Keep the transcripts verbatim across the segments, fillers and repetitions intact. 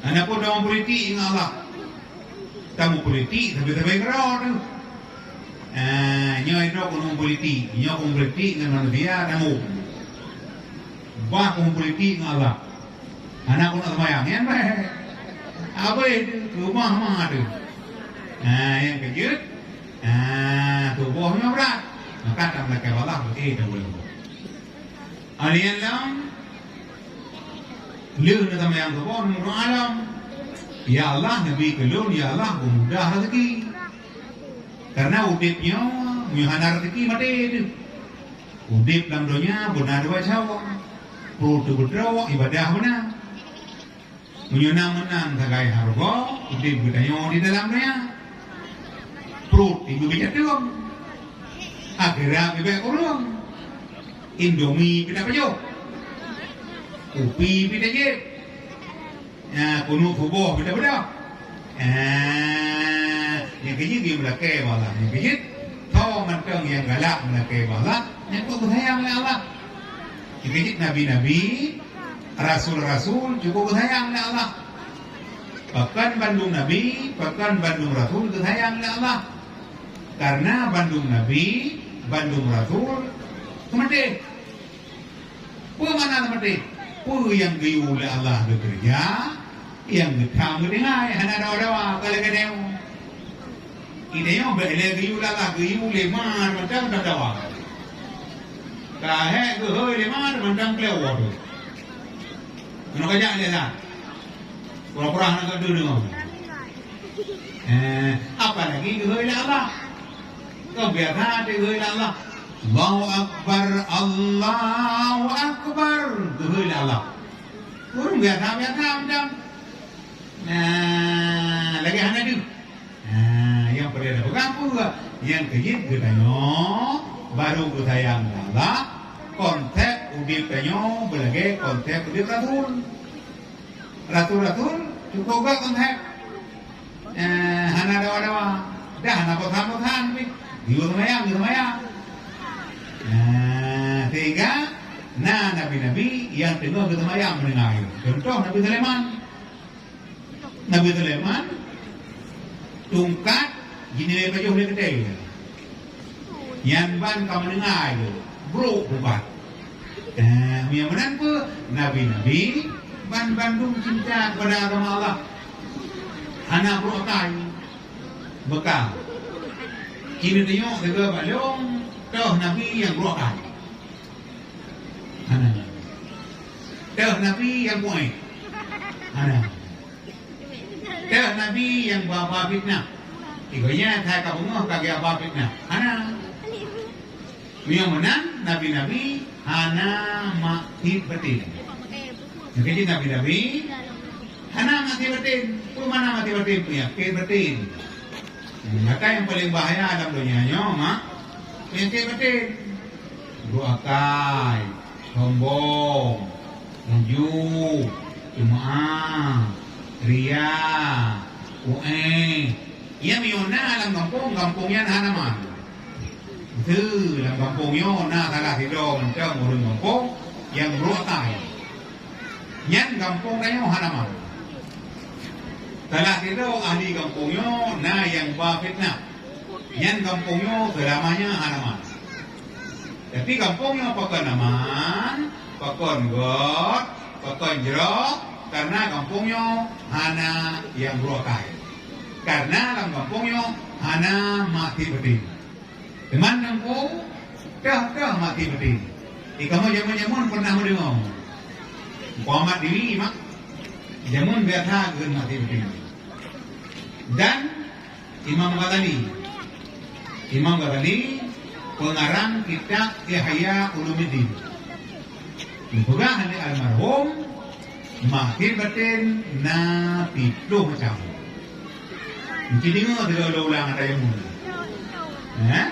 Hana pun tamong politik ngon Allah. Tamong politik sabe-sabe keudroe teuh. Ah, nyoe droe keuneuk politik, nyoe keuneuk politik ngon manusia tamong. Bah keuneuk politik ngon Allah. Hana keuneuk seumayang, nyan bah. Abéh teuh, keumah-mah teuh. Ah, nyang keujeuet, ah, tuboh nyoe brat. Maka tameulakée bak Allah, beutôi tameulakée. Alien lam, lheueh na seumayang suboh, meudoa lom. Ya Allah, neubi keu lôn, ya Allah, beumudah raseuki. Karena udeb nyoe, meunyoe hana raseuki, maté teuh. Udeb lam donya, beuna dua cara. Pruet teuh beudroe, ibadah beuna. Meunyoe na meunan sagai hareuga, udeb geutanyoe di dalam donya. Pruet ibu bijak tueng. Akhirat bibek kureueng. Indomie pih tapajoh. Kupi pih tajieb. Ya, keuneuk suboh pih tabeudôh. Ah, nyang keujeuet geumeulakée bak Allah. Nyang keujeuet, tho mantong nyang galak meulakée bak Allah, nyan keuh geusayang lé Allah. Nyang keujeuet nabi-nabi, rasul-rasul cukup geusayang lé Allah. Pakon bandum nabi, pakon bandum rasul geusayang lé Allah. Karena bandum nabi, bandum rasul, keumaté. Peue makna teumaté? Peue nyang geuyue lé Allah geukeureuja, nyang geutam geutinggai, hana dawa-dawa, ka lagée nyoe. Geutanyoe bék lé geuyue lé Allah, geuyue lé ma mantong dawa. Ka hék geuhôi lé ma mantong kleuwoe teuh. Keunoe kajak lé Allah. Pura-pura hana geudeungoe. Eh, apalagi geuhôi lé Allah. Keu biasa teuh geuhôi lé Allah. Allahu Akbar, Allahu Akbar. Geuhôi lé Allah. Ureuëng biasa-biasa macam. Nah, lagée hana deuh. Nah, nyang peureulée tapeugah peue? Nyang keujeuet geutanyoe barô geusayang lé Allah, konsep udeb tanyoe beulagée konsep udeb rasul. Rasul-rasul cukup gét konsep. Eh, hana dawa-dawa. Dah hana bosan-bosan pih. Geuyue seumayang, geuyue seumayang. Eh, sehingga na nabi-nabi nyang teungoh geuseumayang meuninggai. Contoh Nabi Sulaiman. Nabi Sulaiman tungkat jinilai pajoh lé keudée. Nyan ban ka meuninggai lé, brok bubat. Eh, nyang meunan peue? Nabi-nabi ban bandum cinta kepada agama Allah. Hana brok akai. Beukam. Keuneuk teunyok sigoe bak lôn, toh nabi nyang brok akai. Hana. Toh nabi nyang muai. Hana. Toh nabi nyang ba-ba fitnah. Igonya that ka beungoh ka geuba fitnah. Hana. Meunyoe meunan, nabi-nabi hana maté baten. Nyang keuh nabi-nabi hana maté baten. Peue makna maté baten? Peunyakét baten. Maka nyang paleng bahaya lam donya nyoe mak peunyakét baten. Brok akai, sombong, uju, ceumaa, ria, uéh. Nyang meunyoe na lam gampông, gampông nyan hana aman. Teuh lam gampông nyoe na salah sidroe mantong ureuëng gampông nyang brok akai. Nyan gampông tanyoe hana aman. Salah sidroe ahli gampông nyoe na nyang ba fitnah. Nyan gampông nyoe seulamanya hana aman. Tapi gampông nyoe pakon aman, pakon göt, pakon jroh, karena gampông nyoe hana nyang brok akai. Karena lam gampông nyoe hana maté baten. Teuma nangku, toh-toh maté baten. Di kamoe jameun-jameun pernah meudeungoe. Muhammad Dewi mak, jameun biasa geukheun maté baten. Dan Imam Ghazali. Imam Ghazali pengarang kitab Ihya Ulumuddin. Dipeugah lé almarhum, maté baten na siplôh macam. Meusti deungoe sidroe ulang ata jameun. Eh?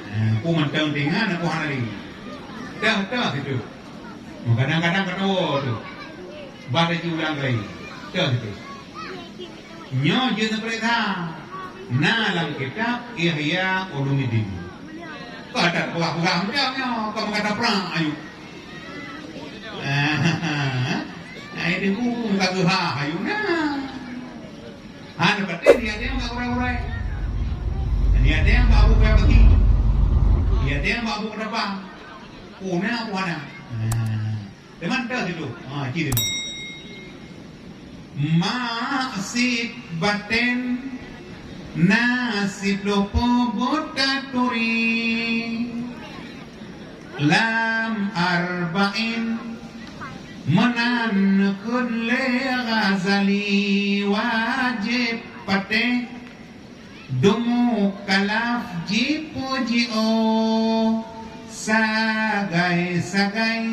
Eh, peue mantong teuingat, peue hana lé. Dah, dah situ. Kadang-kadang kata, "Oh, tu." Bah teuji ulang kali. Dah situ. Nyoe jeuet neupeuriksa. Na lam kitab Ihya Ulumuddin. Ka that peugah-peugah macam nyoe, ka meugata prang ayue. Nah, itu buku ka geuhah ayue na. Urai-urai. Ni ada yang bak abu kaya peti. Ni ada yang bak abu keudabang. Oh, na, oh, na. Nah. Teman dah situ. Ha, ciri. Maksiet baten na siploh peubuet taturi. Lam Arba'in meunan kheun lé Ghazali wajéb patéh. Dum mukalaf jipeujiôh sagai-sagai,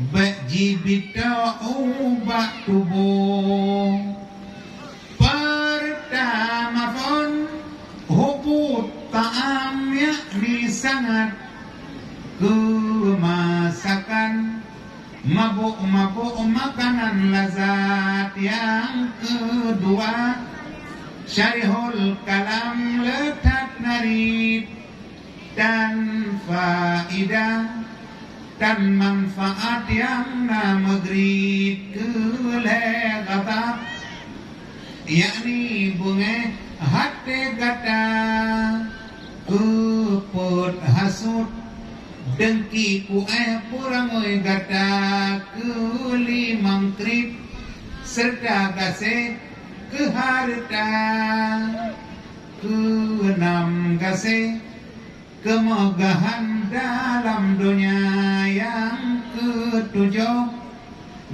bék jibitoe ubak tuboh. Peurtama phon, hubut ta'am, yakni sangat keu masakan. Mabôk-mabôk makanan lazat, nyang keudua syarihul kalam le that narit, dan faidah dan manfaat nyang na meugrit keu lhée gata. Yakni beungéh até gata keu peuet hasut, deungki kuéh peurangui gata keu limong kriet, seureuta gaséh keu hareuta, keu nam gaséh keumeugahan dalam donya. Nyang keutujoh,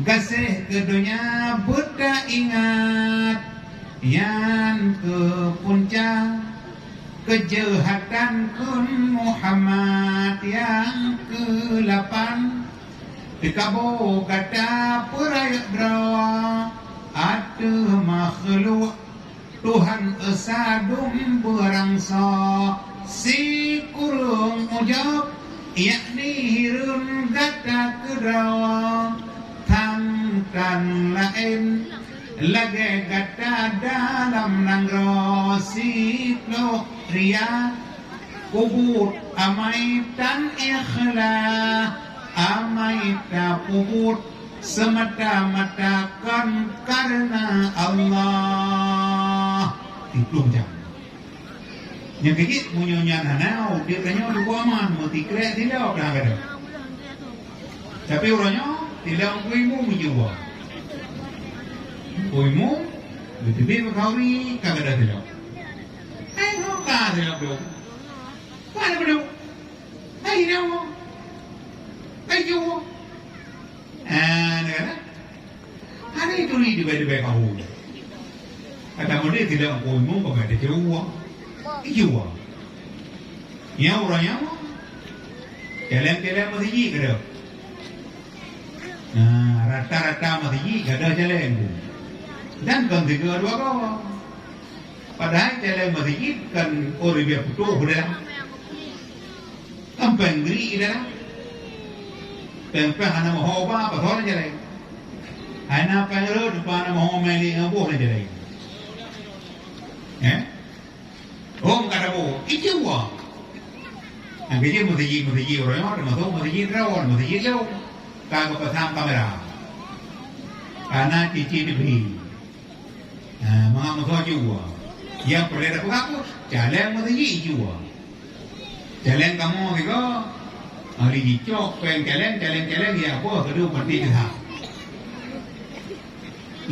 gaséh keu donya beutaingat, nyan keu punca keujeuhatan kheun Muhammad. Nyang keulapan, teukaboe gata peurayeuk droe ateueh makhluk Tuhan Esa dum beurangsoe sikureueng ujob, yakni hireuen gata keudroe. Tham tan laén lagée gata dalam nanggroe siploh ria, peubuet amai tan ikhlas, amai tapeubuet seumata-mata kon kareuna Allah. Siploh jam. Nyang keujeuet meunyoe nyan hana, udeb tanyoe dua aman, meusikrek sidroe ka gadôh. Tapi uroe nyoe, sidroe kuimu meujiwa. Kuimu, geuteubiet meukawi, ka gadôh sidroe. Hai, ho ka sidroe dum. Mana bedok? Hai nyawa. Hai jiwa. Ah, negara. Hari itu ni dibai-dibai kahu. Kata mode tidak aku umum pakai ada jiwa. Jiwa. Ya orang nyawa. Jalan-jalan masih kada. Nah, rata-rata masih kada jalan tu. Dan kan tiga dua kawan. Padahai jalan masjid kan ureuëng biasa putôh dah. Kan péng gri dah. Péng-péng hana meuho ba, pasal jalan. Hana péng rot, hana meuho meli ngaboh dah jalan. Eh? Oh, ka dabo. Itu wa. Yang kerja masjid-masjid orang yang ada masuk masjid rawan, masjid jauh. Ka ke pasang kamera. Karena C C T V. Ha, mangat meusoe jua. Nyang peureulée tapeugah peue? Caleng meuseuji jua. Caleng kamoe sigoe, ahli jicok péng caleng, caleng, caleng, ya boh keudua mati teuhah.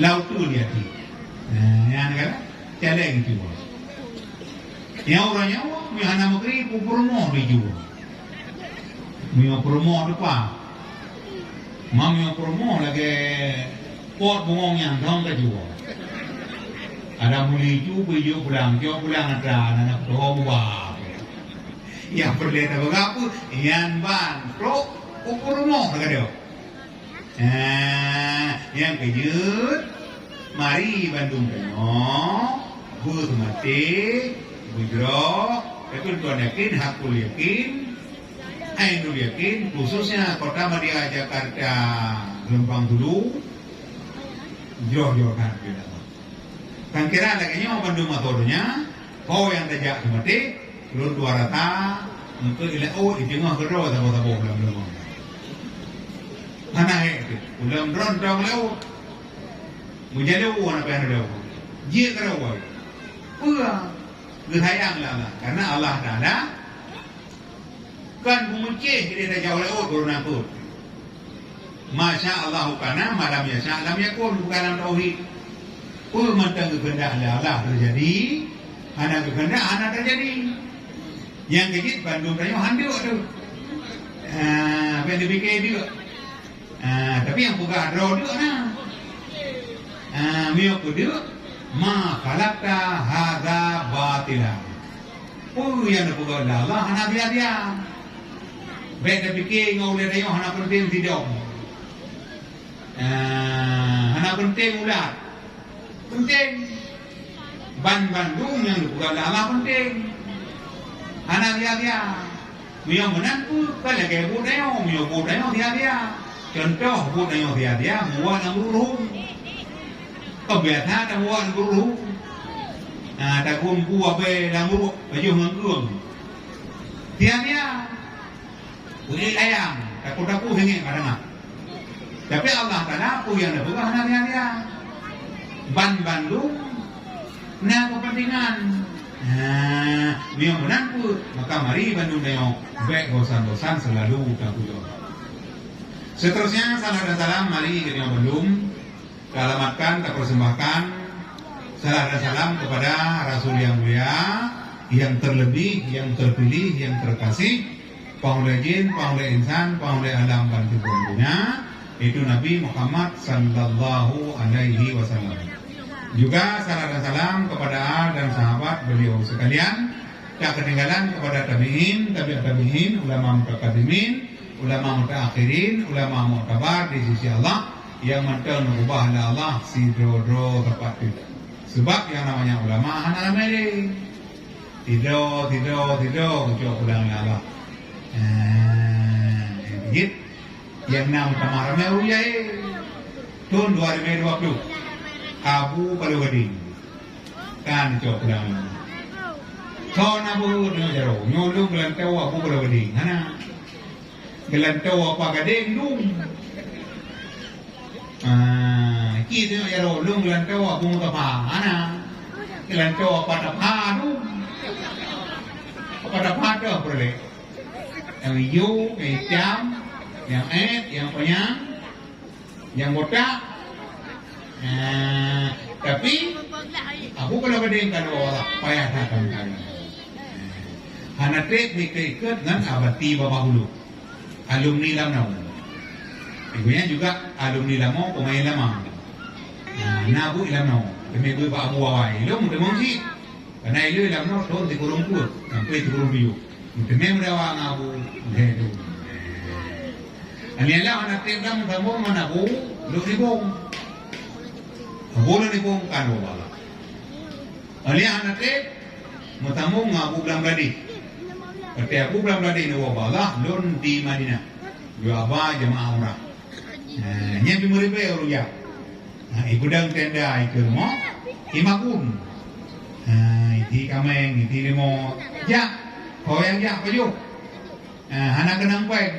Lau tu dia ti. Ha, nyan kan? Caleng jua. Nyang ureuëng nyoe, meunyoe hana meukri, peurumoh di jua. Meunyoe peurumoh teupah. Ma meunyoe peurumoh lagée pot bungong nyang dong ka jua. Ada muli ju beujok pulang, jok pulang atra, na na peurumoh ba. Nyang peureulée tapeugah peue, nyan ban trok u peurumoh lagée nyoe. Ah, nyang keujeuet, mari bandum tanyoe beuseumaté, beujroh, tapi tuan yakin, hakul yakin, ainul yakin, khususnya Kota Madya Jakarta, Geulumpang Tulu, jroh-jroh that. Kan kira lagée nyoe bandum masa donya, ho nyang tajak seumaté, lôn dua rata, eungkôt ilée ôt, iteungoh keudroe saboh-saboh lam leumong. Hana hék teuh, ulôn droe dong lé ôt. Meujalu hana payah lé ôt. Jeuet keudroe. Peue geusayang lé Allah? Karena Allah Taala kon beumeucéh jadi tajak lé uot gureueng peuet. Masya Allah kana, ma lam yasya lam yakun, bukan lam tauhid. Peue mantong geukeundak lé Allah teujadi, hana geukeundak hana teujadi. Nyang keujeuet bandum tanyoe handeuek tu. Ah, bèk neupike deuk. Ah, tapi nyang peugah droe deuk na. Ah, meunyoe keu deuk, ma khalaqta hadza batila. Peue nyang neupeugah lé Allah hana sia-sia. Bèk tapike ngon ulèe tanyoe hana peunteng sidong. Ah, hana peunteng ulat. Peunteng. Ban-bandum nyang geupeugah lé Allah peunteng. Hana sia-sia. Meunyoe meunan peue, ka lagèe buet tanyoe. Meunyoe buet tanyoe sia-sia. Cuntoh buet tanyoe sia-sia, meuwah lam ruruhum. Ka biasa tamuwah lam ruruhum. Nah, tagum bu abèe lam ruruh, pajoh ngon keueng. Sia-sia. Kulit ayam, taku-taku sengit ka teuma. Tapi Allah Taala peue nyang neupeugah hana sia-sia. Ban-bandum na keupeuntengan. Nah, meunyoe meunan peue, maka mari bandum tanyoe bèk bosan-bosan seulalu tapujoe. Seterusnya, salam dan salam mari geutanyoe bandum. Taalamatkan, tapersembahkan salam dan salam kepada Rasul yang mulia, yang terlebih, yang terpilih, yang terkasih, Panghulèe jin, Panghulèe insan, Panghulèe alam ban sibon dunia, yaitu Nabi Muhammad sallallahu alaihi wasallam. Juga salam dan salam kepada al dan sahabat beliau sekalian, tak ketinggalan kepada tabi'in, tabi'ut tabi'in, ulama mutaqaddimin, ulama mutaakhirin, ulama muktabar di sisi Allah, nyang mantong neuubah lé Allah sidroe-droe teupati. Sebab nyang namanya ulama hana ramé lé. Sidroe, sidroe, sidroe geucok pulang lé Allah. Ah, nyang keujeuet, nyang na meutamah ramé ureueng jai. Thôn dua ribu dua puluh, Abu Paloh Gadeng ka neucok pulang lé Allah. Kon Abu nyoe jaroe, nyoe lôn geulantoe Abu Paloh Gadeng, hana. Geulantoe Apa Gadeng dum. Ah, ci teungoh jaroe lôn geulantoe Abu Mustafa, hana. Geulantoe Apa Tafa dum. Apa Tafa teuh peureulèe. Nyang ijo, nyang itam, nyang èt, nyang panyang, nyang botak. Ah, tapi Abu Paloh Gadeng ka lôn payah that. Hana trép ikot-ikot ngon Abati Babah Ulu. Alumni Lamno. Ibu nyan juga alumni Lamno, pemain lama. Nah, na bu Lamno. Teumé bu bak Abu awai. Lom teumong cit. Karena ilée Lamno thon sikureueng peuet sampai sikureueng tujoh. Teumé meudawa ngon Abu lhèe thon. Ani Allah hana trép lam sambong ngon Abu Lhoksibong. Abu Lhoksibong kan dua bala. Alheuh hana trép, meutamong ngon Abu Blang Bladeh. Watèe Abu Blang Bladeh neuwoe bak Allah, lôn di Madinah. Yue haba jeumaah umrah. Nah, nyan pih meuribèe ureueng jak. Nah, ipeudong tenda ikeue rumoh, imakun. Nah, iti kaméng, iti leumo. Jak, ho nyang jak pajoh. Ah, hana keunong péng.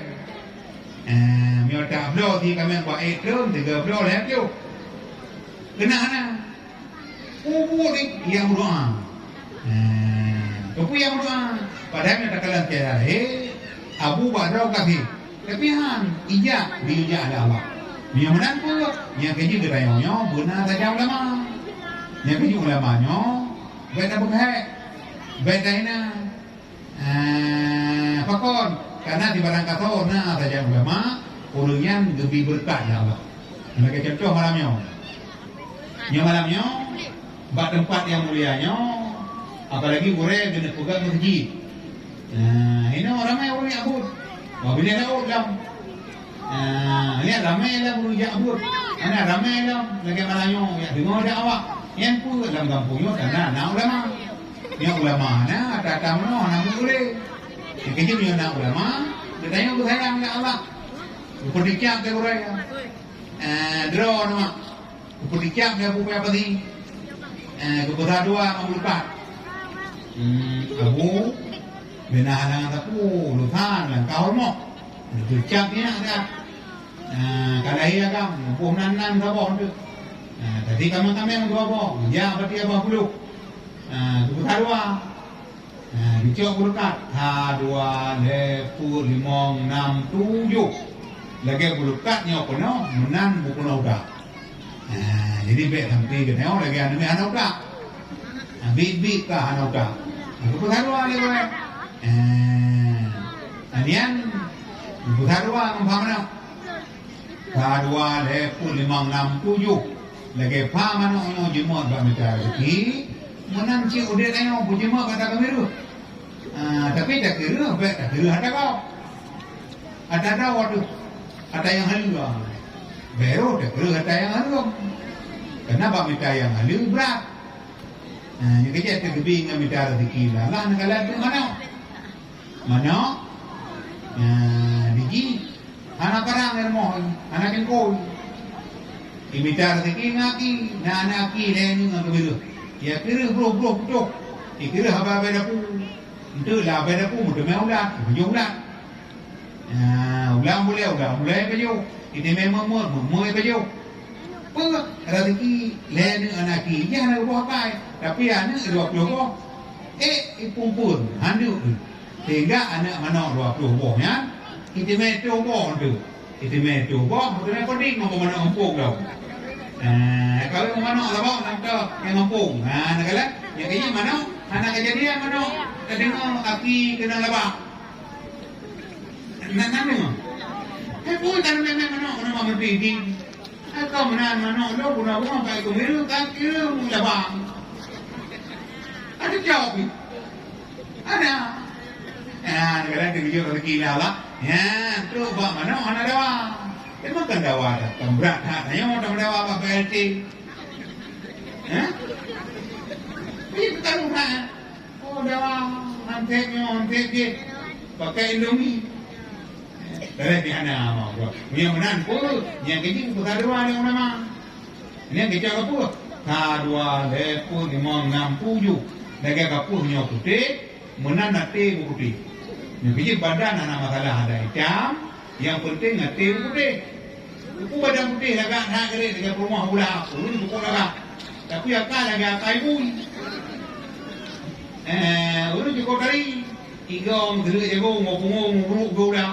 Ah, meunyoe tabloe si kaméng bak ék treun, tiga bloe lhèe ploh. Keunan hana. Ubu ni nyang meudoa. Ah, keupeue nyang meudoa? Padahai meunyoe takalon syedara lahé, Abu bak droe ka sép. Tapi han, ijak, geuyue jak lé Allah. Meunyoe meunan peue, nyang keujeuet geutanyoe nyoe beuna sajan ulama. Nyang keujeuet ulama nyoe, bèk tapeugèt, bèk tahina. Ah, pakon? Karena di barangkasoe na sajan ulama, ureueng nyan geubri beureukat lé Allah. Lagèe contoh malam nyoe. Nyoe malam nyoe, bak teumpat nyang mulia nyoe, apalagi gurèe geuneuk peugöt meuseujid. Nah, inoe ramè ureueng jak buet. Wah, binéh laôt lom. Ah, nyan ramè lom ureueng jak buet. Hana ramè lom, lagèe malam nyoe, jak deungö dakwah. Nyan peue lam gampông nyoe, karena na ulama. Nyoe ulama na, ata-ata meunoe hana meuulèe. Nyang keujeuet nyoe na ulama, geutanyoe geusayang lé Allah. Geupeuticap lé gurèe. Eh, droeneuh, geupeuticap lé Abu Paya Pasi. Eh, geupeusadua ngon Abu Lukat. Hmm, Abu, beuna halangan sapeue, lusan lam kahor moh. Geupeuticap nyan dah. Eh, ka lahé agam, boh nan-nan saboh tu. Eh, tadi kaméng-kaméng dua boh, jak bati abah puluh. Ha, geupeusawa. Ha, geucok bulukat. Sa, dua, lhèe, peuet, limong, nam, tujoh. Lagèe bulukat nyoe peunoh, meunan bupeunoh utak. Ha, jadi bèk sampoe geutanyoe lagèe aneuk miet hana utak. Ha, biet-biet ka hana utak. Ha, geupeusawa lé gurèe. Ha, ha, nyan geupeusawa ngon pha manok. Sa, dua, lhèe, peuet, limong, nam, tujoh. Lagèe pha manok nyoe jimuet bak mita rezeki, meunan cit udép tanyoe beujimuet bak takeureuh. Ah, tapi takeureuh, bèk takeureuh ata gob. Ata gob, waduh, ata nyang haleue. Baru takeureuh ata nyang haleue. Karena bak mita nyang haleue brat. Ah, nyang keujeuet teukeubie ngon mita rezeki, lah, lah, neukalon teuk manok. Manok, nah, biji, hana parang di rumoh, hana cangkôi. Imita rezeki ngon aki, na aneuk aki lhèe nyoe ngon keubeureue. Ya keureuh broh-broh putôh, ikeureuh abai-abai dapu. Enteuk lah abai dapu meuteumé ulat, ipajoh ulat. Nah, ulat bulèe, ulat bulèe ipajoh. Itamé meumeuet, meumeuet ipajoh. Peue rezeki lhèe aneuk aki, ya na boh akai, tapi aneuk dua ploh boh. Eh, ipeuphon, handeuk. Sehingga aneuk manok dua ploh boh nyan, itamé tuboh tu. Itamé tuboh, itamé peuding ngon manok muphom tu. Eh, kawin ngon manok saboh, nyan tu nyang muphom. Ha, neukalon, nyang keuji manok, hana keujadian manok, tadeungoe aki keunong laba. Nyan, nyan deungoe. Eh, peue tadeungoe manok, manok meuding. Ka meunan manok lôn guna-guna bak keumiru ka keumu labang. Ada jaweueb ni? Ada. Ya, kadang-kadang teukejut rezeki lah, lah. Ya, tu bak manok hana dawa. Memang kan dawa dah. Kan berat that. Nyoe dah dawa bak B L T. Ha? Ini bukan rumah. Oh, dawa, hantet nyoe, hantet jih. Pakai Indomie. Tapi hana, meunyoe meunan pun, nyang keuji peusadewa lé ulama. Nyang keuji kapeuh? Sa, dua, lhèe, peuet, limong, nam, tujoh. Lagèe kapeuh nyoe putéh, meunan até beuputéh. Nyang keuji badan hana masalah, ada itam, nyang penting até beuputéh. Teupeu badan putéh lagak that geuret lagèe peurumoh bula, ureueng jipeubuet lagak. Tapi aka lagèe aka ibu. Eh, ureueng jikot tari, igom geuret jago, ngon pungo, ngon uruk geuda.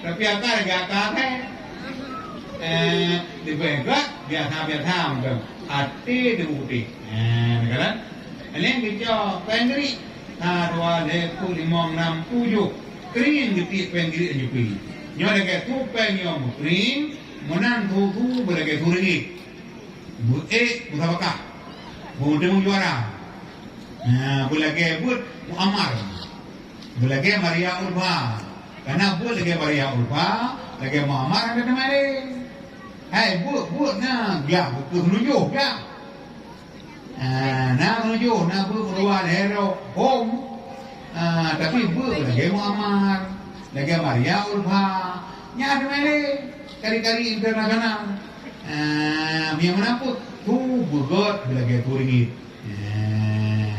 Tapi aka lagèe aka akhé. Eh, leubeh gèt biasa-biasa mantong. Até teupeu putéh. Eh, neukalon. Alèh geucok péng geurit. Sa, dua, lhèe, peuet, limong, nam, tujoh. Kring geutiek péng geurit nyoe pih. Nyoe lagèe su péng nyoe meukring, meunan su-su beulagèe su ringgit. Beuék musabakah. Beuteumeung juara. Nah, beulagèe beuet muamar. Beulagèe Maria Ulfa. Karena beuet lagèe Maria Ulfa, lagèe muamar ada teuma lé. Hai, beuet, beuet na, biar beuet keu meununjoh, biar. Ah, na meununjoh, na beuet meudua lhèe droe hom. Ah, tapi beuet lagèe muamar, lagèe Maria Ulfa. Nyan teuma lé, kari-kari internasional. Ah, nyang meunan pun, su beugèt lagèe su ringgit. Ah,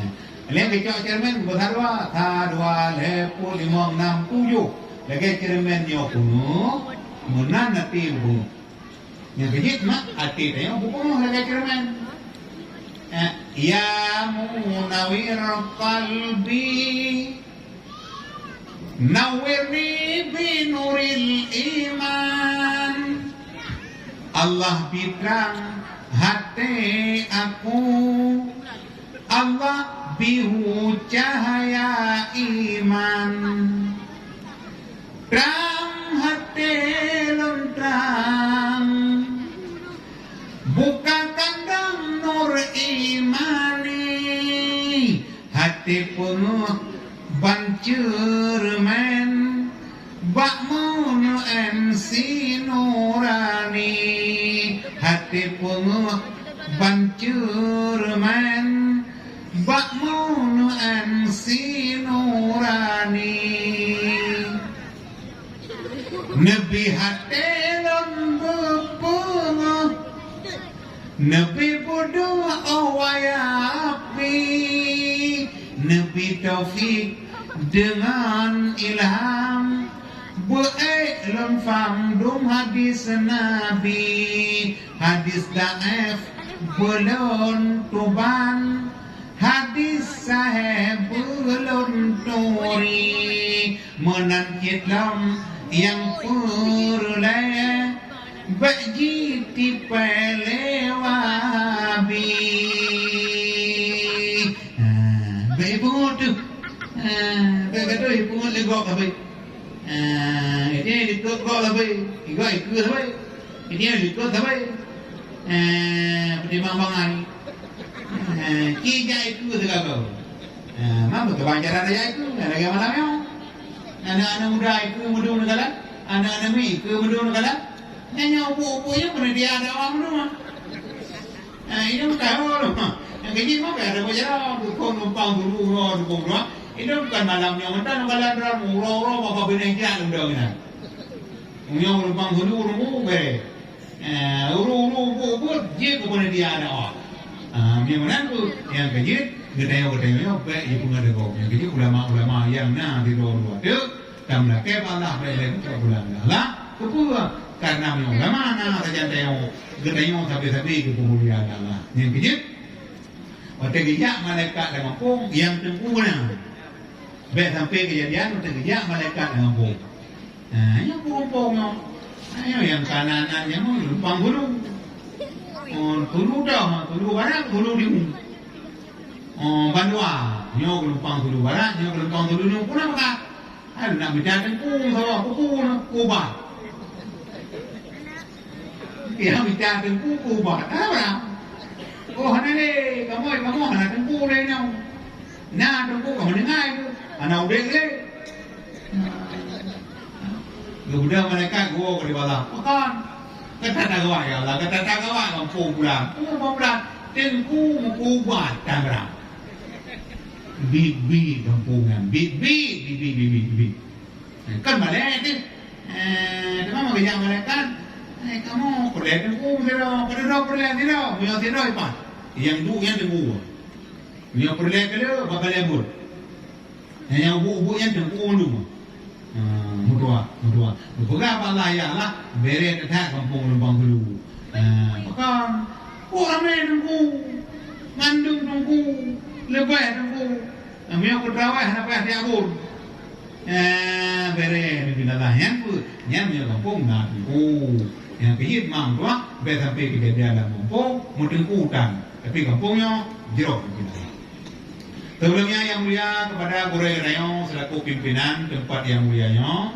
lhèe geucok cermin, beusadewa, sa, dua, lhèe, peuet, limong, nam, tujoh. Lagèe cermin nyoe peunoh, meunan até beuet. Nyang keujeuet mak até tanyoe beupungoh lagèe ceureumen. Eh, ya munawwir qalbi, nawwirni bi nuril iman. Allah bri trang até aku. Allah bri cahya iman. Trang até lôn trang, buka kandang nur imani, até peungeuh ban ceureumen, bak meunyoe M C nurani, até peungeuh ban ceureumen, bak meunyoe M C nurani. Neubi até lôn beupeungoh, neubi beudôh 'oh wayah pih, neubi taufik deungon ilham. Beuék lôn pham dum hadis Nabi, hadis dhaif beulôn tuban. Meunan cit lom nyang peureulée bék jitipée lé wabi. Ha, bék ipeungeut teuh. Ha, bék gadôh ipeungeut lé gob sabe. Ha, jadi likot gob sabe, igob ikeue sabe. Jadi likot sabe. Ha, peutimang bangai. Ha, ci jak ikeue sigoe. Ha, ma meukeubang cara tajak ikeue, lagée malam nyoe. Aneuk-aneuk muda ikeue meudong neukalon, aneuk-aneuk miet ikeue meudong neukalon. Nyan nyoe ubuk-ubuk nyoe peureulée dia ada awak meudong. Ha, inong tahu. Nyang keuji mah ka ada bak jalan, dukong numpang dulu, uroe dukong dua. Inong bukan malam nyoe mantong neukalon droe, uroe-uroe bak binéh jak lom dong nyan. Meunyoe numpang dulu, nunggu, beh. Eh, uru-uru, ubuk-ubuk, jeuet keu panitia dakwah. Ah, meunyoe meunan tu, nyang keujeuet, geutanyoe-geutanyoe nyoe bèk jipeungeut lé gob. Nyang keujeuet ulama-ulama nyang na di luwa-luwa teuk, tameulakèe bak Allah bèk lé keu bulan Allah. Keupeue? Karena meunyoe ulama na sajan tanyoe, geutanyoe sabe-sabe geupeumulia lé Allah. Nyang keujeuet, watèe geujak malaikat lam gampông, nyang teungku na. Bèk sampai keujadian watèe geujak malaikat lam gampông. Nah, nyoe peurumpok nyoe. Nah, nyoe nyang kanan-kanan nyoe lumpang hulu. Oh, hulu dah, hulu barat, hulu timu. Oh, bandua. Nyoe lumpang hulu barat, nyoe lumpang hulu timu. Peue na meukat? Hai, nak mita teungku, saboh kuku na, kubat. Ya, mita teungku, kubat. Hana barang. Oh, hana lé. Kamoe, kamoe hana teungku lé nyoe. Na teungku ka meuninggai tu, hana udeb lé. Geubeudôh malaikat geuwoe keu di bala. Pakon? Gata tagawa, ya Allah, gata tagawa gampông pulang. Gampông pulang. Teungku meukubat Tangerang. Biet-biet gampông nyan. Biet-biet, biet-biet, biet-biet, biet-biet. Kan balek tu. Eh, teuma meugeujak malaikat. Eh, kamoe peureulèe teungku sidroe, padub peureulèe sidroe, meunyoe sidroe ipat. Nyang duek nyan teungku. Meunyoe peureulèe keu lheueh, bak balèe buet. Nyang ubuk-ubuk nyan teungku mandum. Ha, meutuah, meutuah. Meupeugah bak Allah, "Ya Allah, bèrèh that-that gampông lumpang hulu." Ha, pakon? Oh, ramè teungku. Mandum teungku. Leubeh teungku. Meunyoe keu traweh hana payah tiak buet. Eh, bèrèh neubina lah nyan peue? Nyan meunyoe gampông na teungku. Nyang keujeuet ma meutuah, bèk sampai keujadian lam gampông, meuteungku tan. Tapi gampông nyoe jroh neubina. Sebelum nyan, nyang mulia, kepada gurèe geutanyoe selaku pimpinan teumpat nyang mulia nyoe,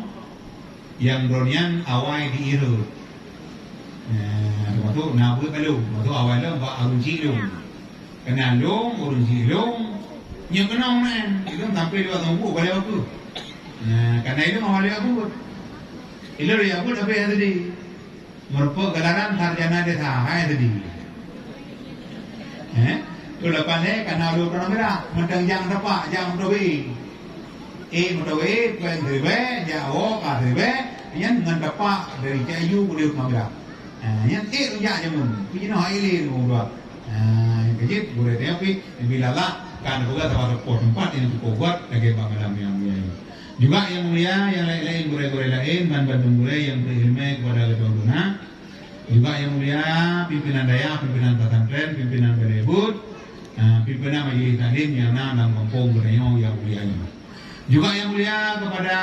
nyang droeneuh nyan awai di Ireu. Nah, termasuk na buet balom, termasuk awai lom bak ureueng chik lom. Keunan lom, ureueng chik lom, nyoe keunong nyan, ilôn sampai dua teungku balèe baku. Nah, keunan ilôn awai lom buet. Ilôn ya buet tapi ya tadi. Meureumpok galaran sarjana desa, hai tadi. Eh? Tu lepas lé kana lôn pernah mirah, mantong jang tepak, jang meutobe. Eh, meutoe, péng siribèe, jak woe ka siribèe, nyan ngon tapak dari Cik Ayu keudéh u Manggra. Ha, nyan ék rujak jameun, pih jinoe ék lé ureueng dua. Ha, nyang keujeuet, gurèe tanyoe pih, bila lah, ka neupeugah saboh teumpat nyang cukup buet lagèe bak malam nyang mulia nyoe. Juga nyang mulia, nyang laén-laén, gurèe-gurèe laén, ban bandum gurèe nyang bri ileumèe kepada geutanyoe guna. Juga nyang mulia, pimpinan dayah, pimpinan pesantren, pimpinan balèe buet, ha, pimpinan majelis taklim nyang na lam gampông geutanyoe nyang mulia nyoe. Juga nyang mulia kepada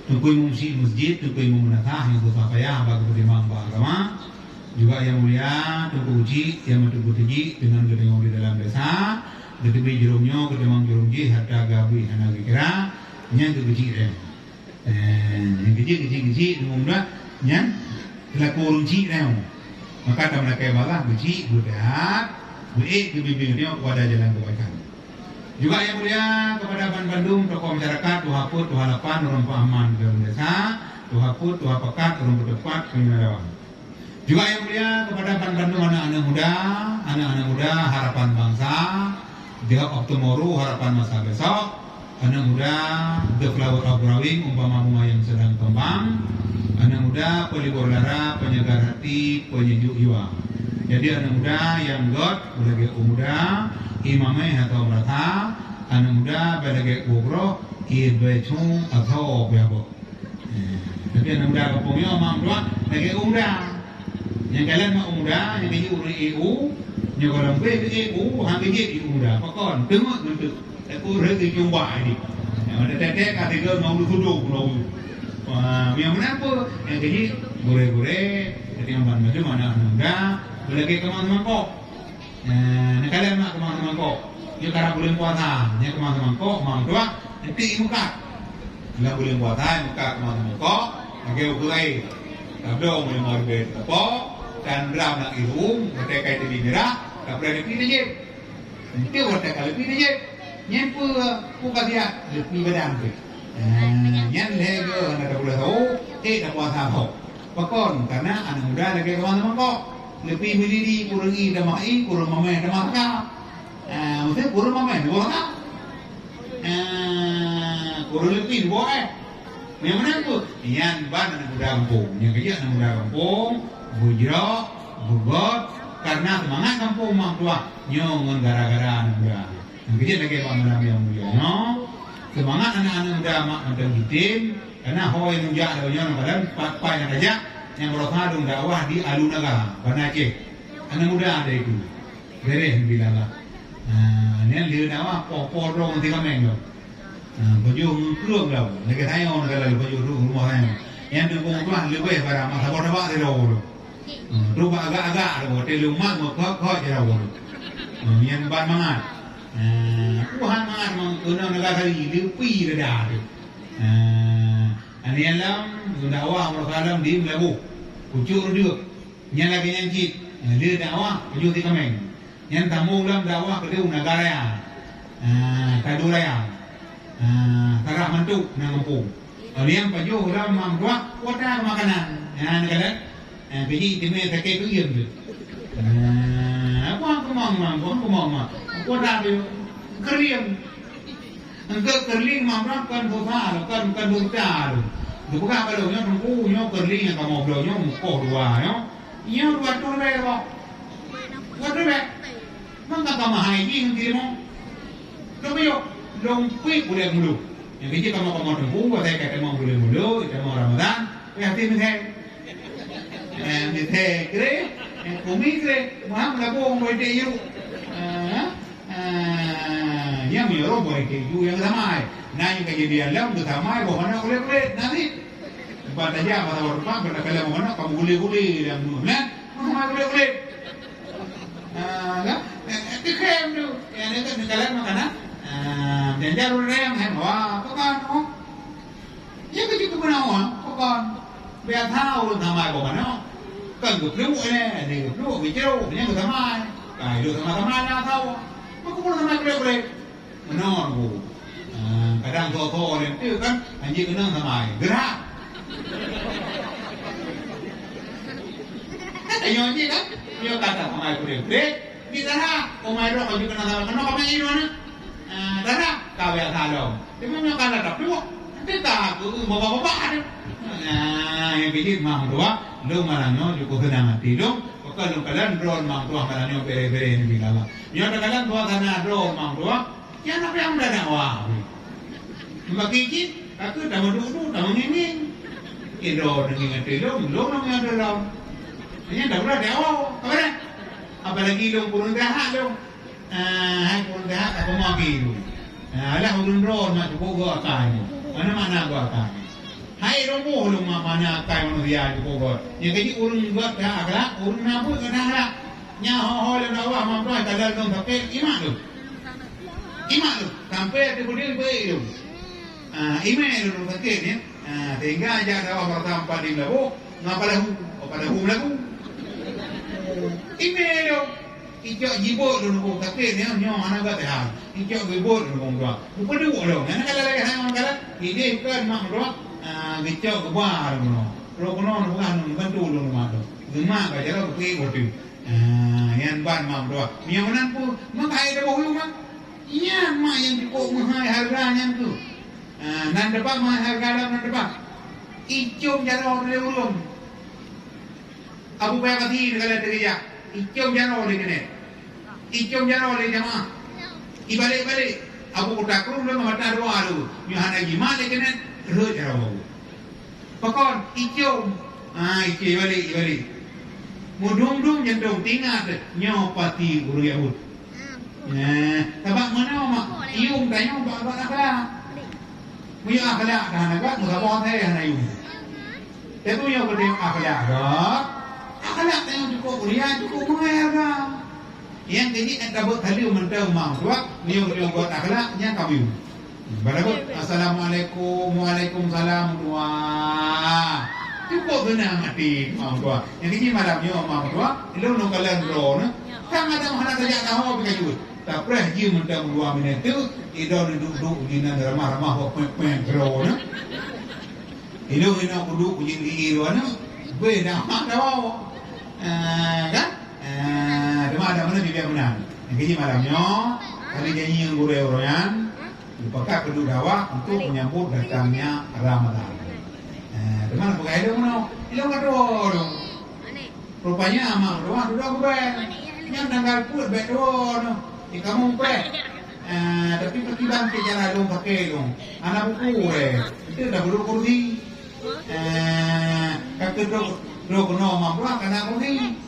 Teungku Imum Syik Masjid, Teungku Imum Meunasah nyang susah payah bak geupeutimang bak agama. Juga nyang mulia Teungku Uji nyang meuteupeu teujik deungon geutanyoe di dalam desa, geuteubiet jurông nyoe, geutimang jurông jih, hareuta geuhabéh hana geukira, nyan keuh keuchik lé. Eh, nyang keuchik, keuchik, keuchik, deungon muda, nyan seulaku ureueng chik lé. Maka tameulakèe bak Allah, keuchik, beudat, beuék, geubimbéng tanyoe kepada jalan keubaikan. Juga nyang mulia kepada ban bandum tokoh masyarakat, tuha peuet, tuha lapan, ureueng peuaman dalam desa, tuha peuet, tuha pakat, ureueng peutupat, peunyeulawan. Juga nyang mulia kepada ban bandum aneuk-aneuk muda, aneuk-aneuk muda harapan bangsa, the hope of tomorrow, harapan masa besok, aneuk muda, the flower of growing, umpama bunga yang sedang kembang, aneuk muda, pelibur lara, penyegar hati, penyejuk jiwa. Jadi aneuk muda nyang göt, lagèe u muda, imamé atau merasa, aneuk muda, bèk lagèe u groh, ie bèe chong atau bèe abok. Eh, tapi aneuk muda gampông nyoe mak meutuah lagèe u muda. Nyang kalon mak u muda, nyang keuneuk ureueng ék u, nyoe goh lom bèe keu ék u, han keuh jeuet u muda. Pakon, teungeut meuteuk. Tapi ureueng keu cuba ini. Nyang ada tetek ka tiga ngon ulu sudong, ulu. Wah, nyang meunan pun, nyang keuji, gurée-gurée, keutimbang ban mandum aneuk muda, beulagée keumang seumangkok. Eh, neukalon mak keumang seumangkok. Nyoe karab buleuen puasa, nyoe keumang seumangkok, keumang tuah, nanti imukat. Lam buleuen puasa, imukat keumang seumangkok, lagée ukeue laén. Tabloe meunyoe ribée teupo, dan gram nak irum, watée kai teubi mirah, tapeureulee pih teujép. Enteuk watée ka leupie teujép, nyan peue, peue ka siat, leupie badan pih. Ah, nyan lhée geu hana tapeugah sawo, ék tapuasa sawo. Pakon? Karena aneuk muda lagée keumang seumangkok. Leupie meulili, kureueng ié tamah ié, kureueng mamèh tamah saka. Ah, maksudnya kureueng mamèh, tamah saka. Ah, kureueng leupie, tamah éh. Nyang meunan pun, nyan ban aneuk muda gampông. Nyang keujiek aneuk muda gampông, beujroh, beugot, karena seumangat gampông mak tuah nyoe ngon gara-gara aneuk muda. Nyang keujiek lagée bak malam nyang mulia nyoe, seumangat aneuk-aneuk muda mak mantong jitem, karena ho nyang jak lagée nyoe lam badan, pat-pat nyang tajak, nyang beurasa lôn dakwah di Alu Naga, Banda Aceh. Aneuk muda ada itu. Beres bila lah. Ha, nyan lheueh dakwah, poh-poh droe ngon si kaméng tu. Ha, pajoh ngon krueng tau. Lagée tanyoe, lagée pajoh duek rumoh tanyoe. Nyan teungku tuah leubeh barang mak saboh tabak sidroe tu. Ha, tu bak agak-agak tu, watée leumak meukhot-khot sidroe tu. Ha, nyan ban mangat. Ha, Tuhan mangat memang keunong negara tadi, leupie dada tu. Ha, nyan lam, dakwah Rasulullah di Meulaboh. Pucuk Reudeuek. Nyan lagée nyan cit, lheueh dakwah, pajoh si kaméng. Nyan tamong lam dakwah keudeh u Naga Raya. Ah, Tadu Raya. Ah, Sarah Mantuk, na gampông. Óh lheueh nyan pajoh lam mak tuah, kuota makanan. Ah, na kalon. Ah, pih teumé sakét tu iem tu. Ah, apa keumong, mak? Apa keumong, mak? Kuota tu kering. Engkeu keuling mamrah kon dosa lom, kon, kon dosa lom. Geupeugah bak lôn, nyoe teungku, nyoe keuling nyang kamoe bloe nyoe mukoh dua nyoe. Nyoe dua reutôh ribèe boh. Dua reutôh ribèe. Mangka ka mahai jih ngon teurimong. Lôn piôh, lôn piôh ulèe mulu. Nyang keuji kamoe, kamoe teungku, watèe ka tamong buleuen mulu, tamong Ramadhan, payah tem misèe. Eh, misèe kreh, eh, kumi kreh, muham labong boh iték yue. Eh, Ah, nyang meunyoe roh boh iték ju nyang samai. Na nyang kejadian lom geusamai boh manok kulét-kulét, na cit. Ban tajak masa boh rupa, ban takalon boh manok, kamoe gulé-gulé lam munoe, nah, samai kulét-kulét. Ah, kan? Eh, eh, teukem tu. Ya, ni kan takalon makanan. Ah, janjar ureueng, eh, wah, apa kan? Oh. Nyan keuh cit keupeue na uang, pakon? Biasa ureueng samai boh manok. Kan geupluek ilèe, ada geupluek, geucrok, nyan geusamai. Ka iduek sama-sama na sawa. Meukeumeu samai kulét-kulét. Meunoe ku. Ah, kadang soe-soe lé teuh kan, hanjeuet keunong samai. Geurhah. Kan tanyoe jih kan? Nyoe ka samai kulét-kulét. Di dara, umai droe ka jeuet keunan salah keunoe ka meu'en droe na. Ah, dara, ka biasa lom. Teuma nyoe ka na tapluek, teuka keu babah-babah tu. Nah, nyang keujieb mak meutuah, lôn malam nyoe cukup seunang até lôn, pakon lôn kalon droe mak meutuah malam nyoe bèrèh-bèrèh nibak Allah. Nyoe takalon suasana droe mak meutuah, Nyan na payah meudadak wah. Bagi cit, takheun tameuduek-duek, tameungieng-ngieng. Idroe deungon ateueh lôn, lôn deungon ateueh lôn. Nyan dak ulah diawoe, ka beureh. Apalagi lôn kureueng jahat lôn. Ah, hai kureueng jahat, ka peumagi lôn. Ah, alah ureueng droe na cukup gét akai nyoe. Mana makna gét akai nyoe? Hai lôn boh lôn ma-, mana akai manusia cukup gét. Nyang keuji ureueng gét that akhlak, ureueng na buet gét that akhlak. Nyan ho-ho lôn dakwah, mampu ka lôn sakét, imat lôn. Imat lôn, sampoe ateueh peudeueng beuék lôn. Ah, imé lôn sakét nyan. Ah, sehingga jak dakwah bak Tampan di Meulaboh, ngon Padahu, oh, Padahu Meulaboh. Imé lôn, icok jibot lôn boh sakét nyan, nyoe hana gata hal. Icok jibot lôn boh tuah. Beupeudeuek lôn, nyan ka lagèe hai orang kala. Idéh kon mak tuah, ah, geucok geuba lôn. Lôn keunoe lôn peugah lôn bantu lôn mak tu. Geumak ka jaroe geupiek watèe. Ah, nyan ban mak meutuah. Meunyoe meunan peue, maka hai daboh yum, ah. Nyan mak nyang cukup meuhai hareuga nyan tu. Ah, nan teupah meuhai hareuga lom nan teupah. Icom jaroe lé ureueng. Abu Bakar Siddiq kala teukeujak. Icom jaroe lé keuneuk. Icom jaroe lé jamaah. Ibalek-balek. Abu Kuta Krueng deungon mata dua tu. Nyoe hana jimat lé keuneuk, rhot jaroe Abu. Pakon? Icom. Ah, icom ibalek, ibalek. Meudum-dum jantong, teuingat nyoe pati ureueng Yahudi. Nah, sabab meunoe mak, ium tanyoe bak-bak akhlak. Meunyoe akhlak ka hana göt, meusaboh asai hana yum. Tapi meunyoe geutanyoe akhlak göt, akhlak tanyoe cukôp mulia, cukôp meuhareuga. Nyang keujeuet tabeuet kali mantong mak tuah, meunyoe geutanyoe göt akhlak, nyan ka miyum. Bala beuet, "Assalamualaikum." "Waalaikumsalam, tuah." Cukôp seunang até mak tuah. Nyang keujeuet malam nyoe mak tuah, ilôn ngon kalon droeneuh, ka mantong hana tajak taho pih ka jeuet. Tapreh jih mantong dua minèt teuk, idong duek-duek jinan ramah-ramah bak pèng-pèng keudroe nyan. Idong inong kuduek kujeuet di ié dua nyan, beh dah mak dawa. Ah, kan? Ah, teuma ada mana bibiak meunan. Nyang keujeuet malam nyoe, kali janji ngon gurèe uroe nyan, geupakat keuduek dawa untuk menyambut datangnya Ramadan. Ah, teuma peugah ilôn meunoe, ilôn ka tuwo lôn. Rupanya mak meutuah dudoe geuben. Nyan tanggal peuet bèk tuwoe nyoe. Di kamoe preh. Ah, tapi pakriban keu cara lôn paké lôn. Hana buku ureueng. Itu dah duduk kursi. Ah, ka keuh droe, droe keunoe mak meutuah ka na kursi.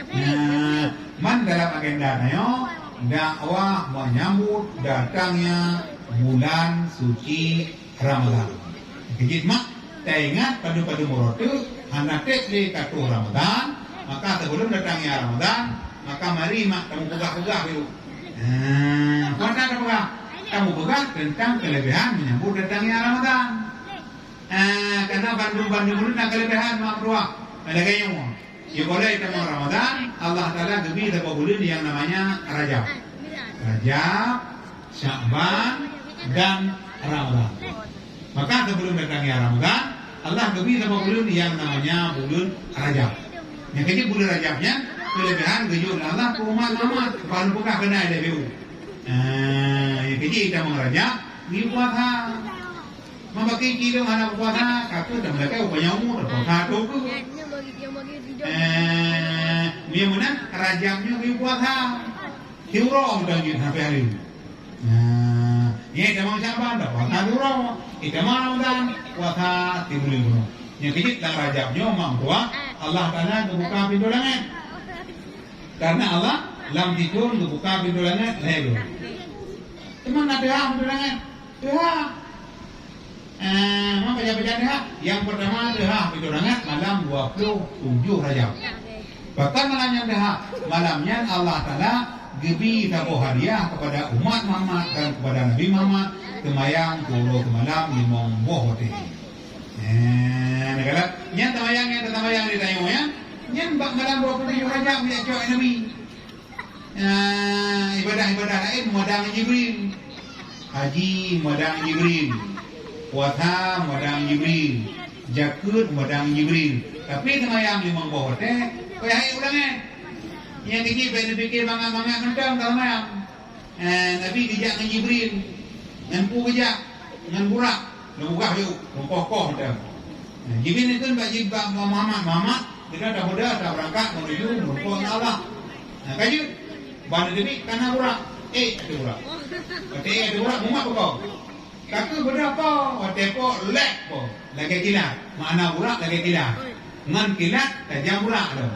Nah, man dalam agenda nyoe, dakwah menyambut datangnya bulan suci Ramadan. Keujeuet mak, taingat padum-padum uroe teuk hana trép lé ka troh Ramadan, maka sebelum datangnya Ramadan, maka mari mak tamupeugah-peugah dulu. Nah, peue tapeugah? Tamupeugah tentang kelebihan menyambut datangnya Ramadan. Ah, karena bandum-bandum buleuen na kelebihan mak meutuah. Lagèe nyoe. Di buleuen tamong Ramadan, Allah Taala geubri saboh buleuen nyang namanya Rajab. Rajab, Sya'ban, dan Ramadan. Maka sebelum datangnya Ramadan, Allah geubri saboh buleuen nyang namanya buleuen Rajab. Nyang keujeuet buleuen Rajab nyan, kelebihan geujok lé Allah keu umat Muhammad, baru peugah keunan lé B U. Ah, nyang keujeuet tamong Rajab, di puasa. Mabaki kilo hana puasa, ka keuh dah meulakèe upaya umu, dah puasa tu keuh. Eh, meunyoe meunan, Rajab nyoe geuyue puasa. Siuroe mantong jeuet sampoe hari. Nah, nyan tamong Sya'ban, dah puasa siuroe. Tamong Ramadan, puasa sibuleuen keunoe. Nyang keujeuet lam Rajab nyoe, mak meutuah, Allah Taala geubuka pintoe langèt. Karena Allah lam sithon geubuka pintoe langèt lhèe goe. Teuma na teuhah pintoe langèt? Teuhah. Eh, meunan pajan-pajan teuhah? Nyang peurtama teuhah pintoe langèt malam dua puluh tujoh Rajab. Pakon malam nyan teuhah? Malam nyan Allah Taala geubri saboh hadiah kepada umat Muhammad dan kepada Nabi Muhammad, seumayang siuroe simalam limong boh watèe. Eh, neukalon, nyan seumayang nyang taseumayang di tanyoe nyan, nyan bak malam dua puluh tujoh Rajab jak cok Nabi. Ah, ibadah-ibadah laén meuadang Jibril. Haji meuadang Jibril. Puasa meuadang Jibril. Jakeuet meuadang Jibril. Tapi seumayang limong boh watèe, payah ék u langèt. Nyang keuji bèk neupike mangat-mangat mantong ka seumayang. Eh, Nabi geujak ngon Jibril. Ngon peue geujak? Ngon Burak. Lôn peugah yôh, lôn koh-koh mantong. Nah, Jibril neukheun bak Jib-, bak Muhammad, "Muhammad, kita dah muda, dah berangkat menuju meureumpok ngon Allah." Nah, ka jeuet. Ban teubiet ka na Burak. Eh, ada Burak. Watèe eh, ada Burak, mumat beuko. Ka keuh beudôh po, watèe po, lhèk po. Lagèe kilat. Makna Burak lagèe kilat. Ngon kilat, tajam Burak tu.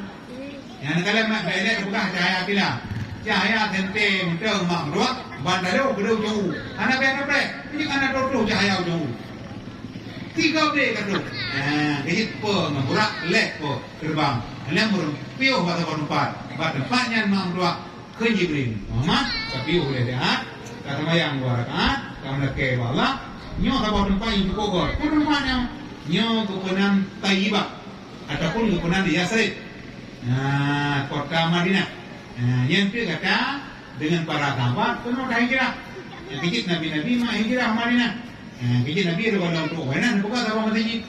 Nyang neukalon mak bèk lé peugah cahya kilat. Cahya sente mantong mak meutuah, ban talo keudéh u cong u. Hana bèk na preh, nyoe hana troh-troh cahya u cong u. Tiga bèk ka troh. Ha, geujeuet po ngon Burak, lhèk po terbang. Lheuh meurumpok bak saboh teumpat. Bak teumpat nyan mak meutuah kheun Jibril, "Muhammad, ka piôh lé siat, ka seumayang dua rakaat, ka meulakèe bak Allah. Nyoe saboh teumpat nyang cukôp göt." Peue teumpat nyoe? Nyoe geupeunan Thayyibah. Ataupun geupeunan di Yasrib. Nah, kota Madinah. Nah, nyan pih gata deungon para sahabat keunoe tahijrah. Nyang keuh jeuet nabi-nabi mak hijrah Madinah. Nah, keuh jeuet Nabi reuka lom trok Madinah, neupeugah saboh masa jih.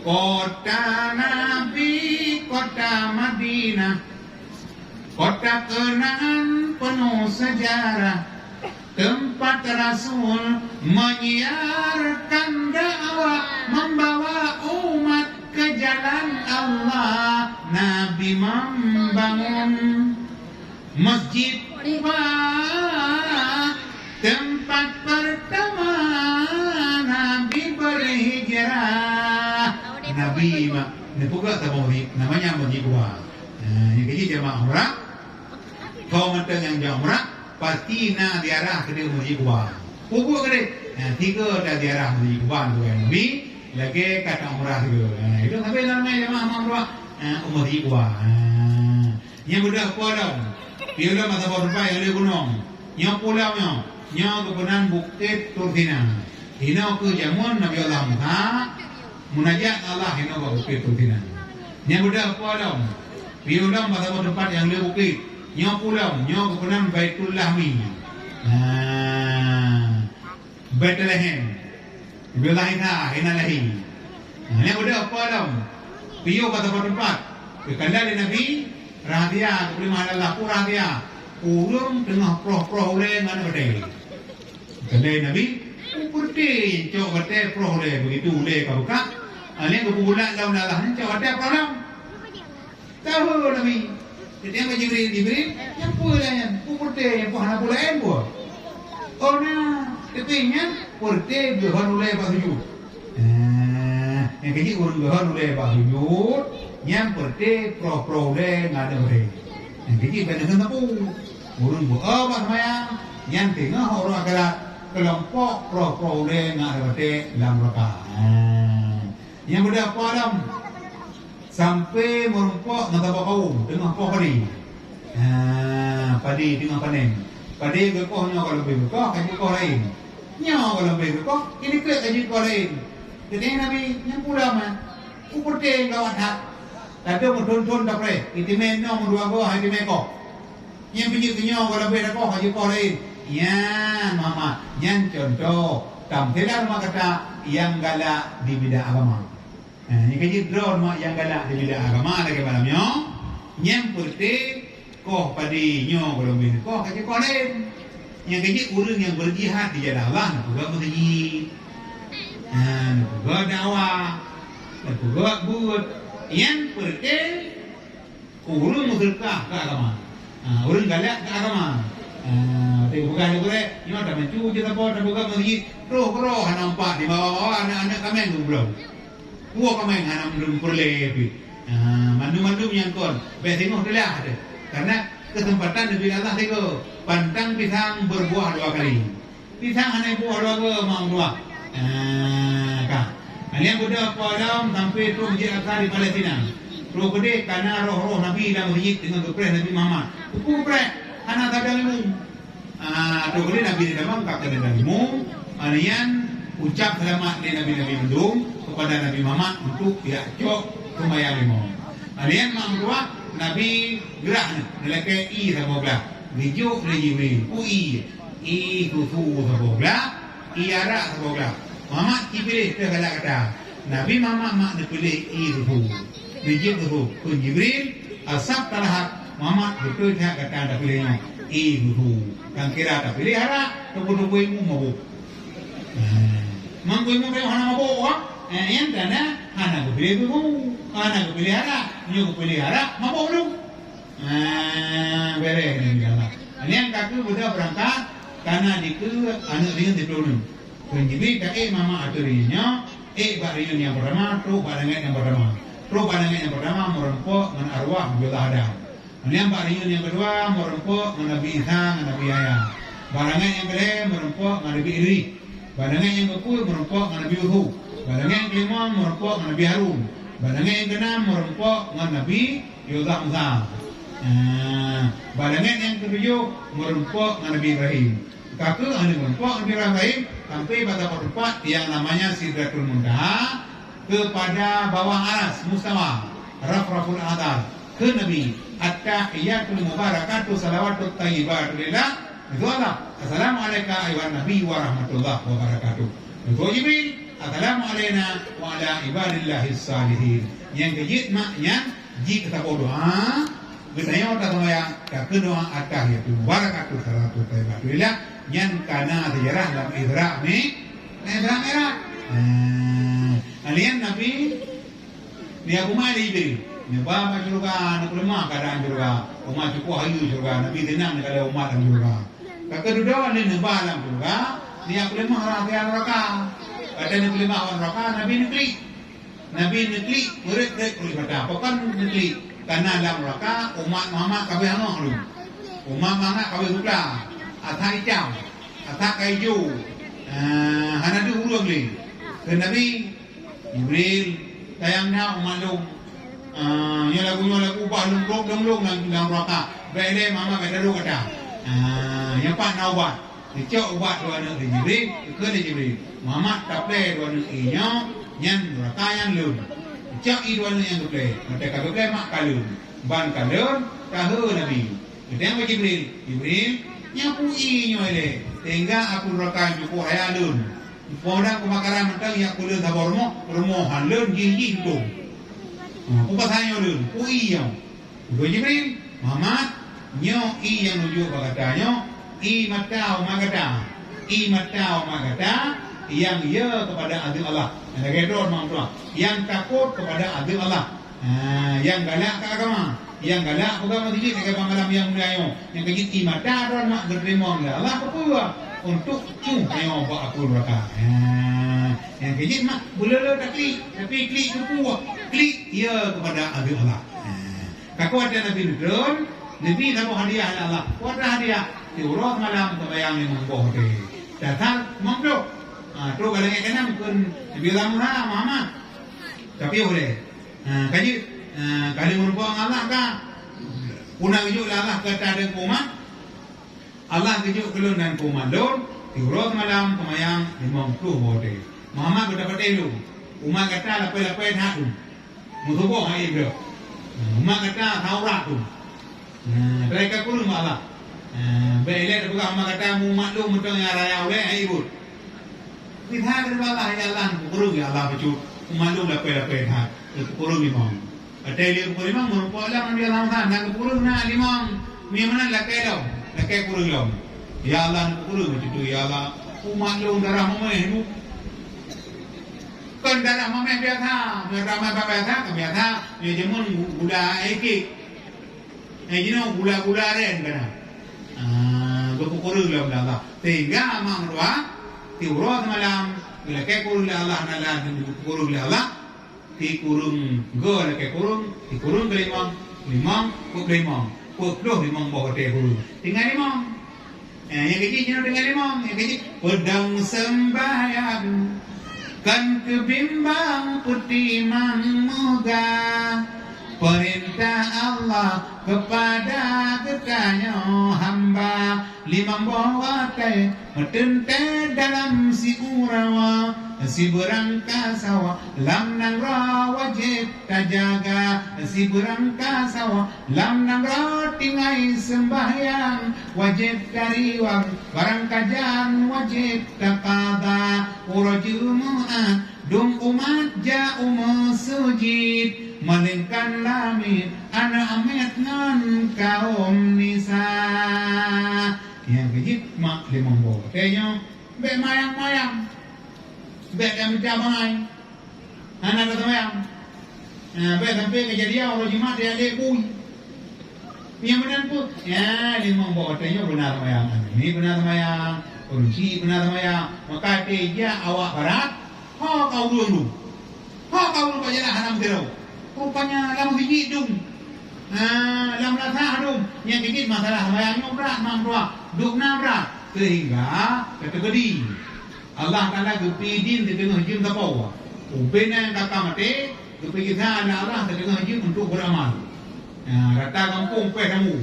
Kota Nabi, kota Madinah. Kota kenangan penuh sejarah. Tempat Rasul menyiarkan dakwah, membawa umat ke jalan Allah. Nabi membangun Masjid Quba, tempat pertama Nabi berhijrah. Nabi ma-, neupeugah saboh masjid, namanya Masjid Quba. Nah, nyang keuh jih jamaah umrah. Kau mantong nyang jak umrah, pasti na ziarah keudéh Masjid Quba. Peue buet keudéh? Ha, tiga taziarah Masjid Quba, tuan Nabi, lagèe ka taumrah juga. Ha, itu sampai ramai jamaah umrah, ha, umrah Masjid Quba. Ha. Nyang beudôh po lom, piôh lom masa bak teumpat nyang le gunong. Nyoe pulang nyoe, nyoe geupeugah Bukét Tursina. Inoe keuh jameun Nabi Allah Musa, munajat Allah inoe bak Bukét Tursina. Nyang beudôh po lom, piôh lom masa bak teumpat nyang le bukét. Nyoe pulang, nyoe geupeugah Baitul Lahmi. Ha. Betlehem. Nabi Allah Isa hana lahé. Nah, nyang beudôh po lom. Piôh ka teumpat-teumpat. Geukandai lé Nabi, rahsia, geupeuleumah lé Allah, peue rahsia. Ureueng teungoh proh-proh ulèe ngon batèe. Geukandai Nabi, peue peureuté cok batèe proh ulèe, beugitu ulèe ka beukah. Alèh geupeubulat lom lé Allah, cok batèe proh lom. Tahu Nabi. Teuntang bak Jibril, "Jibril, nyan peue lah nyan? Peue peureuté nyan, peue hana peue laén peue?" "Oh na, tapi nyan peureuté geuhon ulèe bak sujud." Eh, nyang keuh jih ureueng geuhon ulèe bak sujud, nyan peureuté proh-proh ulèe ngon batèe. Nyang keuh jih ban deungon sapeue. Ureueng beu-o bak seumayang, nyan teungoh uroe akhirat, keulompok proh-proh ulèe ngon batèe lam neuraka. Eh. Nyang beudôh po lom, sampoe meurumpok ngon saboh kawôm teungoh poh padé. Ha, padé teungoh panen. Padé geukoh nyoe ka leubeh geukoh, ka jikoh laén. Nyoe ka leubeh geukoh, keuneuk ka jikoh laén. Geutanyong Nabi, "Nyan peue lom, eh? Peue peureuté gawat that? Ladôm meuthôn-thôn tapreh, iéleumé nyoe meudua goe, hai iéleumé koh." Nyang beujeuet keu nyoe ka leubeh takoh, ka jikoh laén. Nyan, mama, nyan cuntoh tamsilan mata nyang galak dibida agama. Eh, nyang ka jeuet droe mak nyang galak dibida agama lagèe malam nyoe, nyang peureuté koh padé nyoe goh lom bèe neukoh ka jikoh laén. Nyang ka jeuet ureueng nyang beujihad di jalan Allah neupeugah meuseujid. Ha, neupeugah dakwah, neupeugah buet. Nyang peureuté Ureueng meuseudeukah keu agama. Ha, ureueng galak keu agama. Ha, watèe geupeugah lé gurèe, nyoe tamancu jeuet sapo tapeugah meuseujid, troh keudroe hana meupat, dibawa-bawa aneuk-aneuk kaméng geubloe. Dua kaméng hana meuleueng peureulèe pih. Ha, mandum-mandum nyang kon, bèk singoh teulah teuh. Karena keuseumpatan neubri Allah sigoe, pantang pisang berbuah dua kali. Pisang hana iboh lagèe mak meutuah. Ah, ka. Nyan beudôh po lom sampoe trok Masjid Aqsa di Palestina. Trok keudéh ka na roh-roh Nabi lam meuseujid teungoh geupreh Nabi Muhammad. Peue geupreh? Hana sadan imum. Ah, trok keudéh Nabi di dalam ka keuneuk imum. Ah, nyan ucap seulamat lé nabi-nabi mandum kepada Nabi Muhammad untuk jak cok seumayang limong. Ah, nyan mak meutuah Nabi geurah nyoe, neulakèe ié saboh glah. Geujok lé Jibril, peue ié? Ié susu saboh glah, ié arak saboh glah. Muhammad ci piléh teuh galak gata. Nabi Muhammad mak neupiléh ié susu. Neujeuet susu keu Jibril, asab talahab, Muhammad beutôi that gata tapiléh nyoe ié susu. Nyang kira tapiléh arak, teupeu-teupeu imum mabök. Eh, meunyoe imum hana mabök, wah, eh, nyan tanda hana geupiléh susu, hana geupiléh arak. Meunyoe geupiléh arak, mabök lom. Ah, beres ni, insya Allah. Nyan ka keuh beudôh beurangkat, ka na dikeue aneuk riyeuen siplôh nyoe. Kheun Jibril ka ék mama ateueh riyeuen nyoe, ék bak riyeuen nyang peurtama, trok bak langèt nyang peurtama. Trok bak langèt nyang peurtama meurumpok ngon arwah Nabiullah Adam. Nyan bak riyeuen nyang keudua meurumpok ngon Nabi Isa ngon Nabi Yahya. Bak langèt nyang keulhèe meurumpok ngon Nabi Idris. Bak langèt nyang keupeuet meurumpok ngon Nabi Yusuf. Bak langèt nyang keulimong meurumpok ngon Nabi Harun. Bak langèt nyang keunam meurumpok ngon Nabi Yusuf Musa. Ah, bak langèt nyang keutujoh meurumpok ngon Nabi Ibrahim. Ka keuh aneuk meurumpok Nabi Ibrahim sampai bak saboh teumpat yang namanya Sidratul Muntaha, kepada bawah aras mustawa, rafraful a'la. Kheun Nabi, "At-tahiyyatul mubarakatu salawatut thayyibatu lillah." Itu Allah. "Assalamu alaika ayuhan nabi wa rahmatullah wa barakatuh." Itu Jibril, "Assalamu alaina wa ala ibadillahis salihin." Nyang keujeuet mak nyan jih keu saboh doa, geutanyoe taseumayang, ka keuh doa at-tahiyyatul mubarakatu salawatut thayyibatu lillah, nyan ka na seujarah lam Isra Mi-, lam Isra Mi'raj. Nah, kalian Nabi Di Abu Mai lé Jibril, neuba bak syeuruga, neupeuleumah keuadaan syeuruga, umat cukup hayeue syeuruga, Nabi seunang neukalon umat lam syeuruga. Ka keududoe lé neuba lam syeuruga, neupeuleumah rahsia nuraka. Watèe neupeuleumah nuraka, Nabi neuklik. Nabi neuklik, meuret-ret kulit mata. Pakon neuklik? Karena lam nuraka, umat Muhammad ka beuh angoh lom. Umat Muhammad ka beuh sukla, asai icam, asai ka ijo. Ah, hana deuh ureuëng lé. Kheun Nabi, "Jibril, tanyong na umat lôn. Ah, nyoe lagu, nyoe lagu ubah lôn, lôn, lôn, lôn lam, lam neuraka. Bèk lé, Muhammad, bèk taduek gata." Ah, nyoe pat na ubat. Geucok ubat dua aneuk lé Jibril, geukheun lé Jibril, "Muhammad, taplè dua aneuk ie nyoe, nyan neuraka nyan lôn. Geucok ie dua aneuk nyan geuplè. Watèe ka geuplè, mak ka lôn. Ban ka lôn, ka heu Nabi." Geutanyong bak Jibril, "Jibril, nyan peue ie nyoe lé? Sehingga apui neuraka jipeuhaya lôn. Peue dan peubakaran mantong jak keu lôn saboh rumoh, rumoh han lôn jih-jih tutong. Peue pasai nyoe lôn? Peue ie nyoe?" Geukheun Jibril, "Muhammad, nyoe ie nyang neujok bak gata nyoe, ie mata umat gata. Ie mata umat gata nyang yö keupada azeub Allah." Nyang lagèe droe, mak meutuah, nyang takot keupada azeub Allah. Ha, nyang galak keu agama, nyang galak peugah meuseujid lagèe bak malam nyang mulia nyoe, nyang keu jih ie mata droe mak geuteurimong lé Allah keupeue? Untuk cuh tanyoe bak apui neuraka. Ha, nyang keu jih mak beulolo taklik, tapi klik keupeue? Klik yö keupada azeub Allah. Ha, ka kuat Nabi neutron, Nabi saboh hadiah lé Allah. Kuat hadiah, siuroe seumalam seumayang limong boh watèe. Dasar limong ploh. Ha, trok ka lagèe keunan kheun Nabi Allah Musa, Muhammad. Tapi oleh Ha, ka jeuet, ha, ka lheueh meurumpok ngon Allah ka. Peue na geujok lé Allah keu gata dan keu umat? Allah geujok keu lôn dan keu umat lôn, siuroe seumalam seumayang limong ploh boh watèe. Muhammad, gata patéh lôn. Umat gata lapèe-lapèe that lôn. Meusuboh hai Ibrahim. Ha, umat gata saurat lôn. Nah, teuka kureueng bak Allah. Nah, bèk ilèe teupeugah umat gata, umat lôn mantong nyang raya ulèe, hai, ibuet. Meuhai keudroe bak Allah, ya Allah, neupeue kureueng, ya Allah, bacut. Umat lôn lapèe-lapèe that, neupeue kureueng limong. Watèe lé neupeue kureueng limong, meurumpok lom Nabi Allah Musa, na neupeue kureueng na limong. Meunyoe meunan lakèe lom, lakèe kureueng lom. Ya Allah, neupeue kureueng bacut, ya Allah. Umat lôn darah mamèh, bu. Kon darah mamèh biasa, darah mamèh biasa, kan biasa. Meunyoe jameun gula ék. Eh, jinoe gula-gula aren kana. Ah, geupeukureueng lom lé Allah. Sehingga mak meutuah, siuroe seumalam, geulakèe kureueng lé Allah, na lam geupeukureueng lé Allah, sikureueng, geulakèe kureueng, sikureueng keu limong, limong, peuet ploh limong, peuet ploh limong boh watèe kureueng. Tinggai limong. Eh, nyang keu jih jinoe tinggai limong, nyang keu jih peudong seumbahyang. Kon keubimbang peutimang meugah peurintah Allah keupada geutanyoe hamba. Limong boh watèe meuteuntèe dalam siuroe, sibeurangka sawa lam nanggroe wajéb tajaga, sibeurangka sawa lam nanggroe tinggai seumbahyang wajéb tariwang, barangkajan wajéb takada. Uroe Jeumeu'at dum umat jak u meuseujid, meulainkan lamiet aneuk miet ngon kaum nisa. Nyang keu jih mak limong boh watèe nyoe, bèk mayang-mayang, bèk tameucah bangai. Hana ka seumayang. Nah, bèk sampoe keujadian uroe Jumat di alek bui. Nyang meunan pun, ya, limong boh watèe nyoe beuna seumayang. Ni beuna seumayang, ureueng chik beuna seumayang. Maka watèe jak awak barat, ho ka ureueng dum. Ho ka ureueng bak jalan hana meusidroe. Rupanya lam sijik dum. Ha, lam lasah dum. Nyang keu jih masalah seumayang nyoe brat, mak meutuah. Dum na brat. Sehingga, ka teukeudi. Allah Taala geupeuidin siteungoh jeuem sapo. Ubena nyang ka-ka maté, geupeuiksa lé Allah siteungoh jeuem untuk beuramal. Nah, rata gampông péh tamu,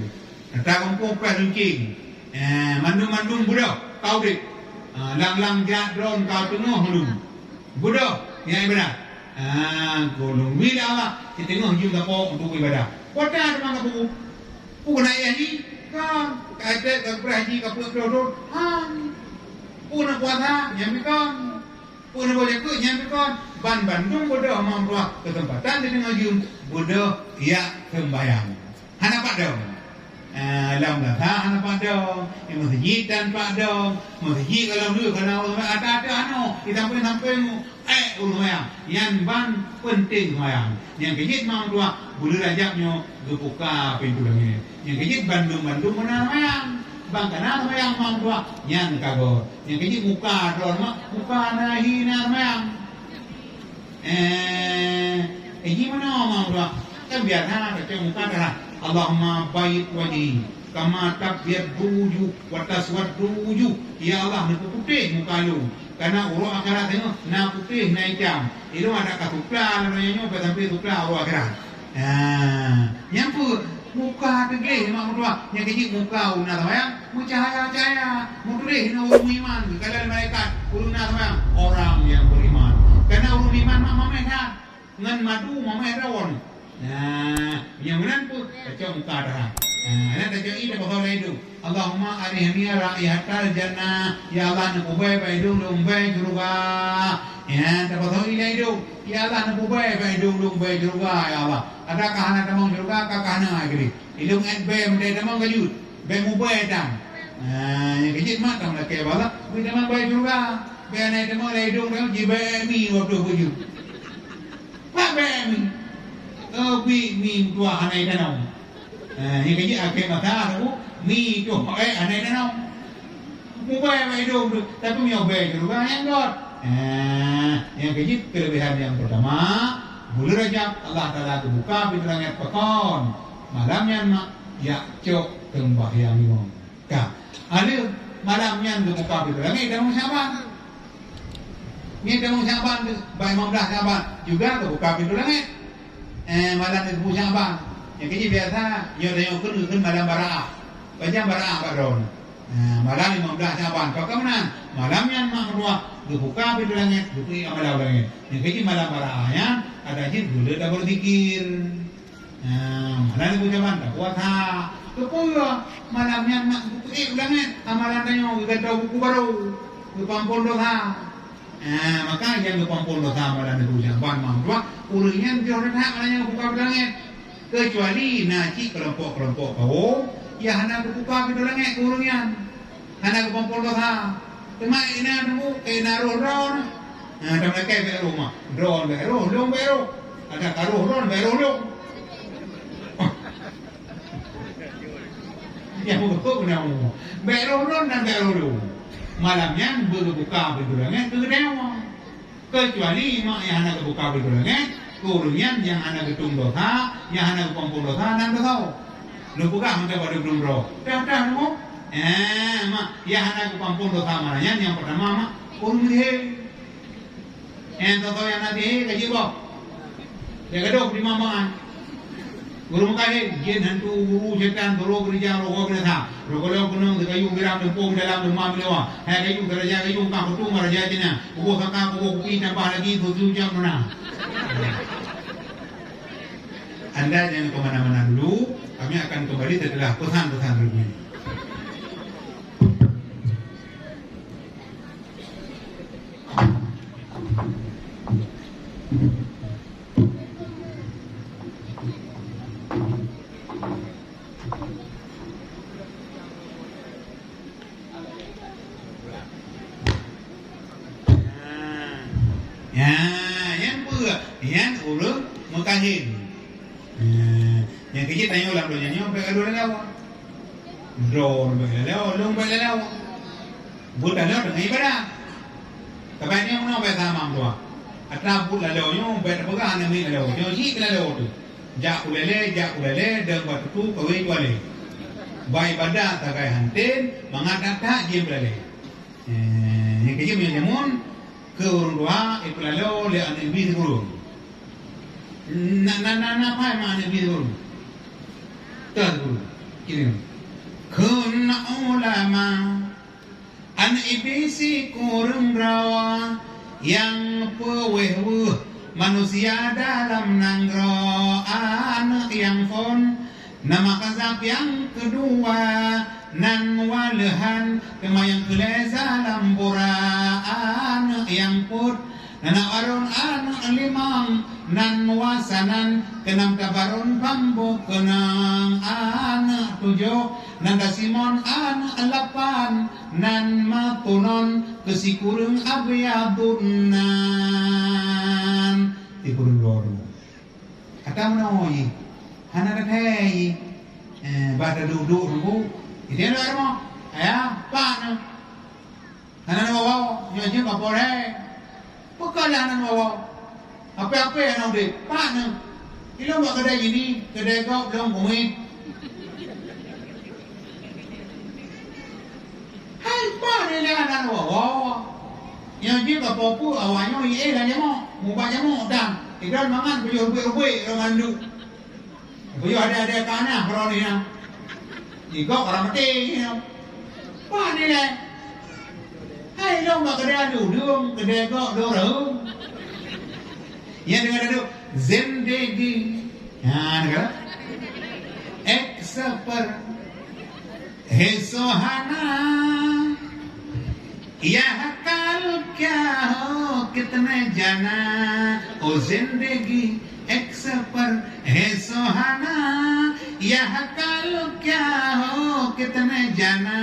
rata gampông péh lunceng. Eh, mandum-mandum beudôh ka udép. Ah, lam-lam jak droen ka teungoh mandum. Beudôh nyang ibadat. Ah, geulungui lé Allah siteungoh jeuem sapo untuk ibadat. Kuasa teuma ka peubuet. Peue keuneuk haji? Kon. Ka trép ka geupreh haji ka peuet ploh thôn? Han. Peue keuneuk puasa? Nyan pih kon. Peue keuneuk baca Quran? Nyan pih kon. Ban bandum beudôh mak meutuah keuseumpatan siteungoh jeuem beudôh jak seumbahyang. Hana padong. Ah, lam lasah hana padong. Di meuseujid tan padong. Meuseujid ka lom deuh, ka na ureueng ata-ata anoe. Di sampéng-sampéng. Eh, ureueng seumayang, nyan ban peunteng seumayang. Nyang keu jih mak meutuah, buleuen Rajab nyoe geubuka pintoe langét. Nyang keu jih bandum-bandum beuna seumayang. Ban ka na seumayang mak meutuah, nyan ka göt. Nyang keu jih muka droe mak, muka na hi na seumayang. Eh, eh, jih meunoe mak meutuah. Kan biasa baca muka darah. Allahumma bayyid wajhi. Kama tabyaddu wujuh wa taswaddu wujuh. Ya Allah, neupeuputéh muka lôn. Karena uroe akhirat nyoe na putéh, na itam. Ilôn adak ka sukla lam donya nyoe, sampai sukla uroe akhirat. Ah, nyang peue? Muka teugleh mak meutuah. Nyang keu jeuet muka ureueng na seumayang meucahaya-cahaya. Meutuléh na ureueng meuiman, geukalon malaikat, ureueng na seumayang, orang yang beriman. Karena ureueng meuiman mak mameh that. Ngon madu mamah droen. Nah, nyang meunan peue? Tacok muka dara. Nah, nyan tacok ie tapasoe lam idong. Allahumma arihni raihatal jannah. Ya Allah, neupeubèe bak idong lôn bèe syeuruga. Nyan tapasoe ie lam idong. Ya Allah, neupeubèe bak idong lôn bèe syeuruga, ya Allah. Adak ka hana tamong syeuruga, ka, ka hana ai keudeh. Ilôn ét bèe meudèe tamong ka jeuet. Bèe mubèe tan. Nah, nyang keu jeuet mak tam lakèe bak Allah. Bèe tamong bèe syeuruga. Bèe hana tamong lam idong, jibèe mi waktu beujeuet. Pat bèe mi? Oh, bèe mi meutuah hana itanong. Eh, nyang keu jeuet akhé masa tu, mi toh, eh, hana itanong. Mubèe bak idong tu, tapi meunyoe bèe syeuruga nyang göt. Eh, nyang keu jeuet keuleubehan nyang peurtama, buleuen Rajab Allah Taala geubuka pintoe langèt pakon. Malam nyan mak jak cok teumbahyang imum. Ka. Aleuh malam nyan geubuka pintoe langèt tamong Syaban. Nyan tamong Syaban tu, bak lima belas Syaban juga geubuka pintoe langèt. Eh, malam nibèe Syaban. Nyang keu jih biasa, nyoe tanyoe kheun, kheun malam Baraah. Pajan Baraah bak droeneuh. Eh, malam lima belas Syaban. Pakon meunan? Malam nyan mak meutuah geubuka pintoe langèt, geupeuék amalan u langèt. Nyang keu jih malam Baraah nyan, adak jih buleuen tabeuzikir. Nah, malam nibèe Syaban tapuasa. Keupeue? Malam nyan mak geupeuék u langèt amalan tanyoe, geugantoe buku barô, geupeuampôn dosa. Nah, maka nyang geupeuampôn dosa malam nibèe Syaban mak meutuah, ureueng nyan jroh that malam nyan geubuka pintoe langèt. Keucuali na cit keulompok-keulompok kawôm nyang hana geubuka pintoe langèt keu ureueng nyan. Hana geupeuampôn dosa. Teuma inan teungku, inan roh droeneuh. Nah, tam lakèe bèk roh mah. Droeneuh bèk roh, lôn bèk roh. Adak ka roh droeneuh, bèk roh lôn. Nyang meukeusut beuna umu. Bèk roh lôn dan bèk roh lôn. Malam nyan beugeubuka pintoe langèt keu geutanyoe. Keucuali mak nyang hana geubuka pintoe langèt, keu ureueng nyan nyang hana geutueng dosa, nyang hana geupeuampôn dosa, nan dosa. Neupeugah mantong padub dum droe. Dah, dah, nyoe. Eh, mak, nyang hana geupeuampôn dosa malam nyan, nyang peurtama, mak, ureueng sihé. Eh, soe-soe nyang na sihé, ka jeuet boh. Bèk gadôh di mama. Guru meukahen, jin, hantu, guru, setan, toro, keurija, roh, binasa. Roh golom, keunong, teukayu, biram, leumpung, dalam, leumah, meuliwa. Hai kayu, taraja kayu, kah kutung, raja Cina. Kuboh saka, kuboh kupi, tambah lagi, tujuh jam luna. Anda jangan ke mana-mana dulu, kami akan kembali setelah pesan-pesan berikut ini. Ya, nyan peue? Nyan ureueng meukahen. Ya, nyang keu jih tanyoe lam donya nyoe bèk gadôh lé lawa. Droeneuh bèk lé lawa, lôn bèk lé lawa. Buet laloe teungoh ibadat. Tabanyong nyoe bèk sama meutuah. Atra buet laloe nyoe bèk tapeugah aneuk miet laloe. Nyoe jih keu laloe teuh. Jak u lalé, jak u lalé, dong bak tutu kawé jualé. Bak ibadat sagai hanten, mangat that-that jiem lalé. Eh, nyang keu jih meunyoe jameun, keu ureueng tuha, ipeulaloe lé aneuk bi sikureueng. Na, na, na, na pai ma aneuk bi sikureueng. Teuh sikureueng. Kirim. Kheun ulama. Aneuk Iblih sikureueng droe nyang peuwéh-weueh manusia dalam nanggroe, aneuk nyang phon nama kazab nyang keudua nan waleuhan, teuma nyang keulhèe zalam bura, aneuk nyang peuet Nan Aron aneuk limong, nan Wasanan, keunam Tabaron, Pambo keunong aneuk tujoh, nan Tasimon aneuk lapan, nan Matunon keu sikureueng Abyadun nan sikureueng loro. Ata meunoe jih, hana tathèe jih. Eh, bah taduek-duek nunggu, ide lôn rumoh, ayah, pak nyoe. Hana neuwoe-woe, nyoe jeuet bak polé. Peue keuh hana neuwoe-woe? Ape-ape hana udeb, pat nyoe. Ilôn bak keudè jih ni, keudè gob lôn keumiet. Ilée aneuk woe, woe. Nyoe jeuet keu peue-peue awak nyoe ié lam jamoe, mubat jamoe dan idon mangat beuyoh rubuet-rubuet rot mandum. Beuyoh ada-ada ka na droeneuh nyan. Igok orang meuté nyoe. Wah, nilai. Hai lôn bak keudè adu dum, keudè gok dua reuem. Nyan deungon adu zindagi. Ha, deungon. Ek sabar. है सुहाना, यह कल क्या हो कितने जाना, ओ जिंदगी एक सफर है सुहाना, यह कल क्या हो कितने जाना।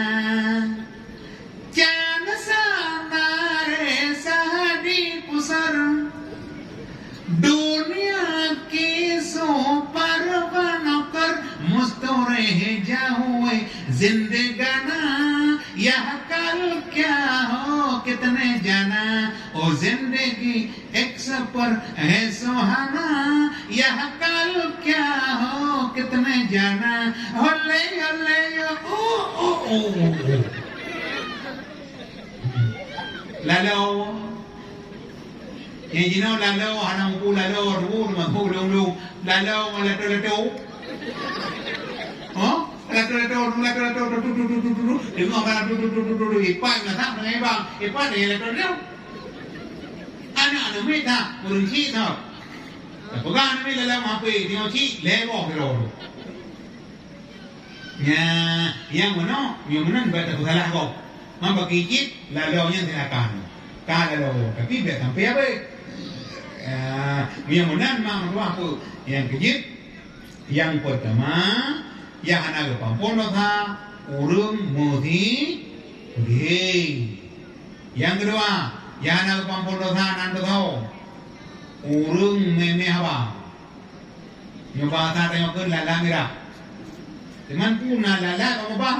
Can sa na ré sahadi pusar, दुनिया की सो परवाह न कर, मुस्तैद है जा हुए जिंदगाना, यह कल क्या हो कितने जाना, ओ जिंदगी एक सफर है सुहाना, यह कल क्या हो कितने जाना, होले, होले, ओ, ओ, ओ, ओ, ओ। Lalu, Nyang jinoe lalo hana mupu lalo, ruweueng teuma ulong-ulong. Lalo ngon lato-lato. Hah? Lato-lato, lato-lato, tu, tu, tu. Deungoe bak tu, tu, tu. Ipat masak dengan ibang. Ipat dengan lato-lato. Aneuk-aneuk miet that, ureueng chik that. Tapeugah aneuk miet dalam H P, teungoh chik, lhèe boh keudroe. Nya, nyang meunoe, nyang meunan bèk tapeusalah gob. Ngon bak keu cit, lalo nyan silakan. Ka lalo, tapi bèk sampai abéh. Ah, nyang meunan mak meutuah peue? Nyang keujeuet, nyang peurtama, nyang hana geupampon dosa, ureueng meusi-, meusihi. Nyang keudua, nyang hana geupampon dosa nan teusaho, ureueng mé-mé haba. Nyoe bahasa tanyoe kheun lalat mirah. Teuma peue na lalat bak babah?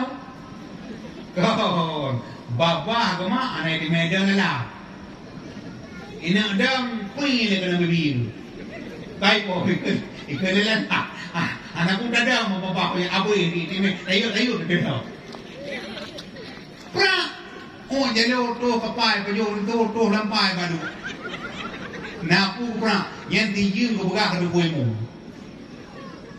Kon. Babah keumak hana itimé dong lalat. Inong dong pui lé keunan bibi. Kai po ikheun, ikheun lalat. Ah, hana pun dadong babah nyang abui itimé. Tayue-tayue teuh. Prak! Oh, jalô toh kapai pajoh linto toh lampai badu. Na peue prak, nyan tijeueng geupeugah keu Teungku Imum.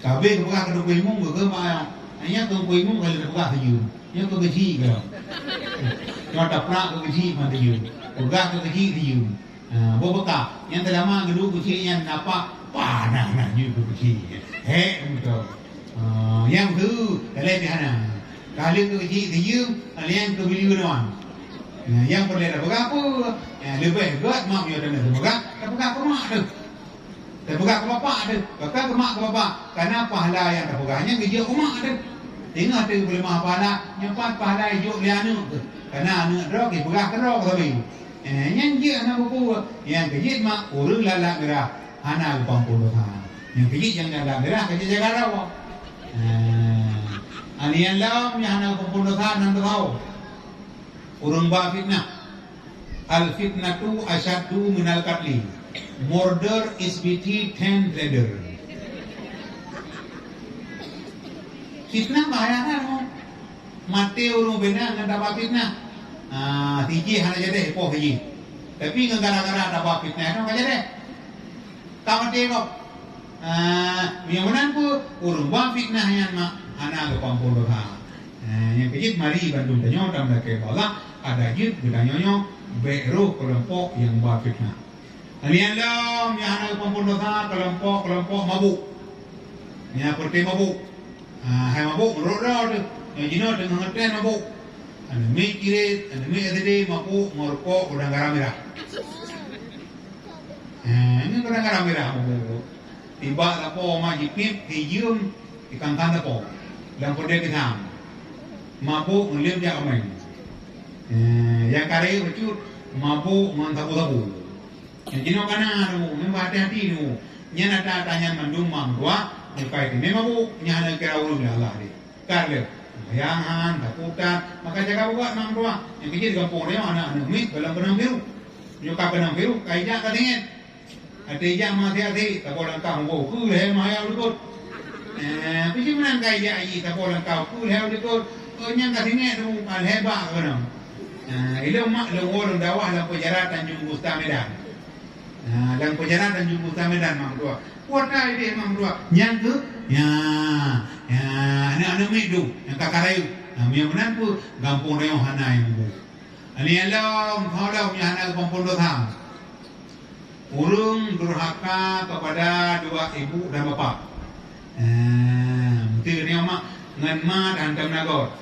Sabé geupeugah keu Teungku Imum, geukheun bak ayah. Nyan Teungku Imum ka lheueh teupeugah tijeueng. Nyan keu keuchik ka. Nyoe taprak keu keuchik man tijeueng. Peugah keu keuchik tijeueng. Ha, boh beukah. Nyang teulama geuduek keuchik nyan napa? Panas na jeuet keu keuchik. Hék beutôi. Ha, nyang tu, dalai pih hana. Ka lheueh keu keuchik tijeueng, liang keu bileue nuan. Ha, nyang peureulèe tapeugah peue? Ha, leubeh gèt mak meunyoe tapeugah, tapeugah keu mak teuh. Tapeugah keu bapak teuh. Bahkan keu mak keu bapak. Kana pahala nyang tapeugah nyan geujok keu mak teuh. Ingat teuh peuleumah pahala, nyoe pat pahala jijok lé aneuk teuh. Kana aneuk droe, jipeugah keudroe sabe. Eh, nyan jeuet hana peue-peue. Nyang keujeuet mak, ureueng lalat mirah hana geupampon dosa. Nyang keujeuet nyang lalat mirah ka jijaga droe. Eh, aneuk lom nyang hana geupampon dosa nan droe. Ureueng ba fitnah. Al fitnatu asyaddu minal qatli. Murder is pity than murder. Fitnah bahaya that, oh. Maté ureueng bina ngon taba fitnah. Ah, sijih hana jadeh, poh sijih. Tapi ngon gara-gara taba fitnah nyoe ka jadeh. Ka maté gob. Ah, nyang meunan peue? Ureueng ba fitnah nyan mak hana geupampon dosa. Ah, nyang keujeuet mari bandum tanyoe tameulakèe bak Allah, ada jeuet geutanyoe nyoe bèk rôh keulompok nyang ba fitnah. Nyan lom nyang hana geupampon dosa, keulompok-keulompok mabuk. Nyang peureté mabuk. Ha, hai mabuk meurok droe teuh. Nyang jinoe teungoh ngeutren mabuk. Aneuk miet ciret, aneuk miet S D mabuk ngon rukok gudang garam mirah. Ha, ngon gudang garam mirah mabuk. Tibak lapo ma jipip, tijeuem, ikangkan lapo. Lam peureudèe pisang. Mabuk ngon leueb jak kaméng. Ha, nyang karé bacut mabuk ngon sabu-sabu. Nyang jinoe ka na tu, nyan beuhati-hati tu. Nyan ata-ata nyan mandum mak meutuah, muka item mabuk, nyan hana kira ureueng lé Allah deh. Ka lheueh, seumayang han, taputat, maka jaga buet mak meutuah. Nyang keujeuet di gampông tanyoe aneuk-aneuk miet gohlom keunong virus. Nyoe ka keunong virus, ka ijak ka teungét. Até ijak meuhati-hati, taboh langkah meuboh, keu lhèe meuhayau likot. Eh, peue cit meunan ka ijak jih, taboh langkah, keu lhèe likot. Oh, nyan ka teungét tu, ka lhèe bak keunong. Ah, ilôn mak lôn woe lôn dakwah lam penjara Tanjung Gusta Medan. Ah, lam penjara Tanjung Gusta Medan, mak meutuah. Kuat dah idéh mak meutuah. Nyang keu? Ya. Ya, aneuk-aneuk miet tu, nyang ka karayeueng. Ah, meunyoe meunan peue? Gampông tanyoe hana nyang bu. Aneuk lom, ho lom nyang hana geupampôn dosa. Ureuëng durhaka kepada dua ibu dan bapak. Eh, meuti nyoe mak, ngon ma dan tem nagot.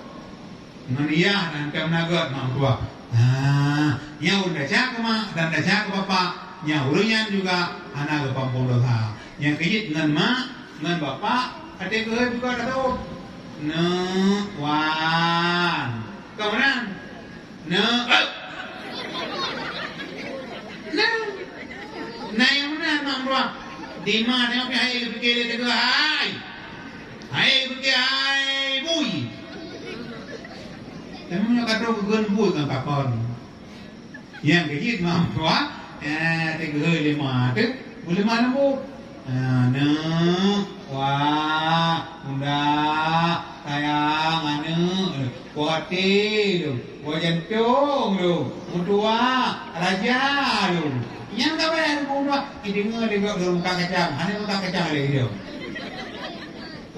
Ngon yah dan tem nagot mak meutuah. Ah, nyang ureuëng desya keu mak dan desya keu bapak, nyang ureuëng nyan juga hana geupampôn dosa. Nyang keujeuet ngon mak, ngon bapak, até geuhôi juga ka teuôt. Neuk wan. Ka meunan? Neuk. Neuk. Nah, nyang meunan mak meutuah. Di ma nyang pih hai geupike lé teugeuh hai. Hai geupike hai bui. Teuma nyoe ka trok geukheun bui ngon kakon. Nyang keujeuet mak meutuah, eh, teugeuhôi lé ma teuh, beu lé ma leumbot. Ah, neuk, wah, unda, sayang, aneuk, kuaté lôn, kuat jantong lôn, meutuah, raja lôn. Nyang ka bayar lôn meutuah, ideungoe lé gob lôn meukat kacang, hana meukat kacang lé idong.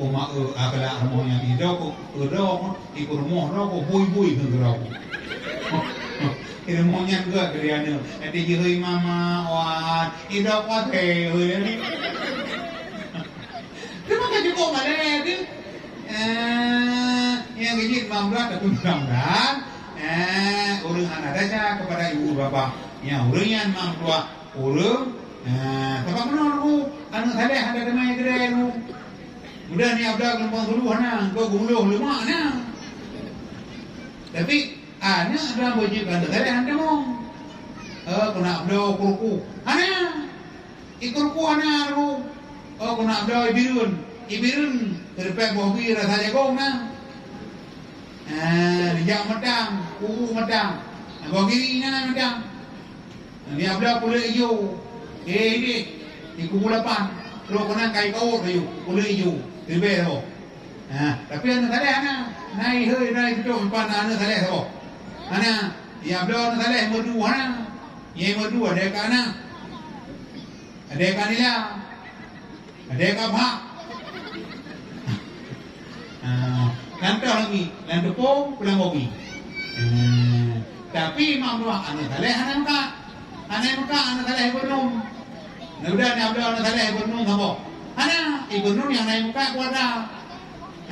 Uma eu akhlak rumoh nyan idong, idong, ikeu rumoh droe, bui-bui keu droe. Ilmu nyan geuh keu dia nyoe. Nanti jihôi mama, wan, idok watèe, hôi ni. Teuma ka cukup malèe tu. Eh, nyang geujit mam beurah, tapi mudah-mudahan, eh, ureueng hana desya kepada ibu bapa. Nyang ureueng nyan mam dua ureueng, eh, sabab meunoe, aneuk saleh hana teumai keudè, mudah ni abla geulumpang sulu hana, engkau geumuloh leumah na. Tapi aneuk dah beujeuet keu aneuk saleh hana tamong. Eh, keunak bloe kruku. Hana. Ikruku hana kruku. Oh, keunak bloe ibireuen. Ibireuen keuripèk boh bi rasa jagong na. Ah, dijak matang, kubu matang. Boh giri na matang. Dia bloe kulét ijo. Eh, ini. Di kubu lapan. Trok keunan kai kawot laju. Kulét ijo. Ribèe saboh. Ha, tapi aneuk saleh hana. Na ihôi, na itôh pan aneuk saleh saboh. Hana. Ya bloe aneuk saleh meudu hana. Nyang meudu ada ka na. Ada ka nila. Ada ka bak. Ah, contoh lagi, lam teupông, pulang bobi. Ah, tapi mak meutuah aneuk saleh hana meukat. Hana meukat aneuk saleh ibeunun. Mudah-mudahan aneuk saleh ibeunun saboh. Hana, ibeunun nyang na meukat kuasa.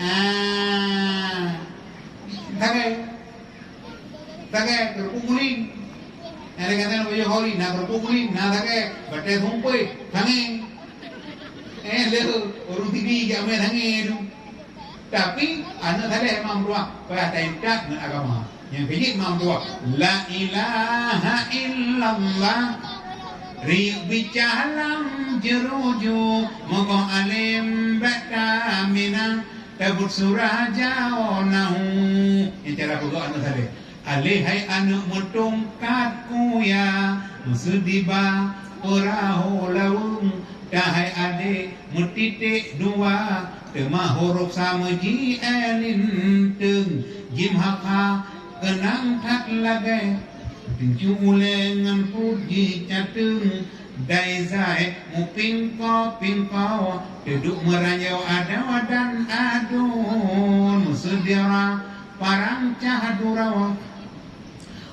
Ah, sagai. Sagai, keurupuk guling. Nyang lagèe nyan baju holi, na keurupuk guling, na sagai, batèe sumpui, sangé. Eh, lé, ureueng sidi jak mè sangé tu. Tapi, aneuk saleh mam tuah, payah taintat ngon agama. Nyang keujeuet mam tuah, la ilaha illallah. Riyeuk bicah lam jeuruju, mukoh além bèk tamina. Tabeuet surah jaoe nahu. Nyang cara peugah aneuk saleh. Aleh hai aneuk meutongkat kuya, meuseudi ba peurahô laweueng, tahai adék meutiték dua, teuma hurôf sa meuji é linteung, jim hakha keunang that lagèe, tincu ulèe ngon pruet jih cateueng, dai zai mupingko-pingko, teuduek meurayeue adoe dan aduen, meuseudi rhah parang cah duroe.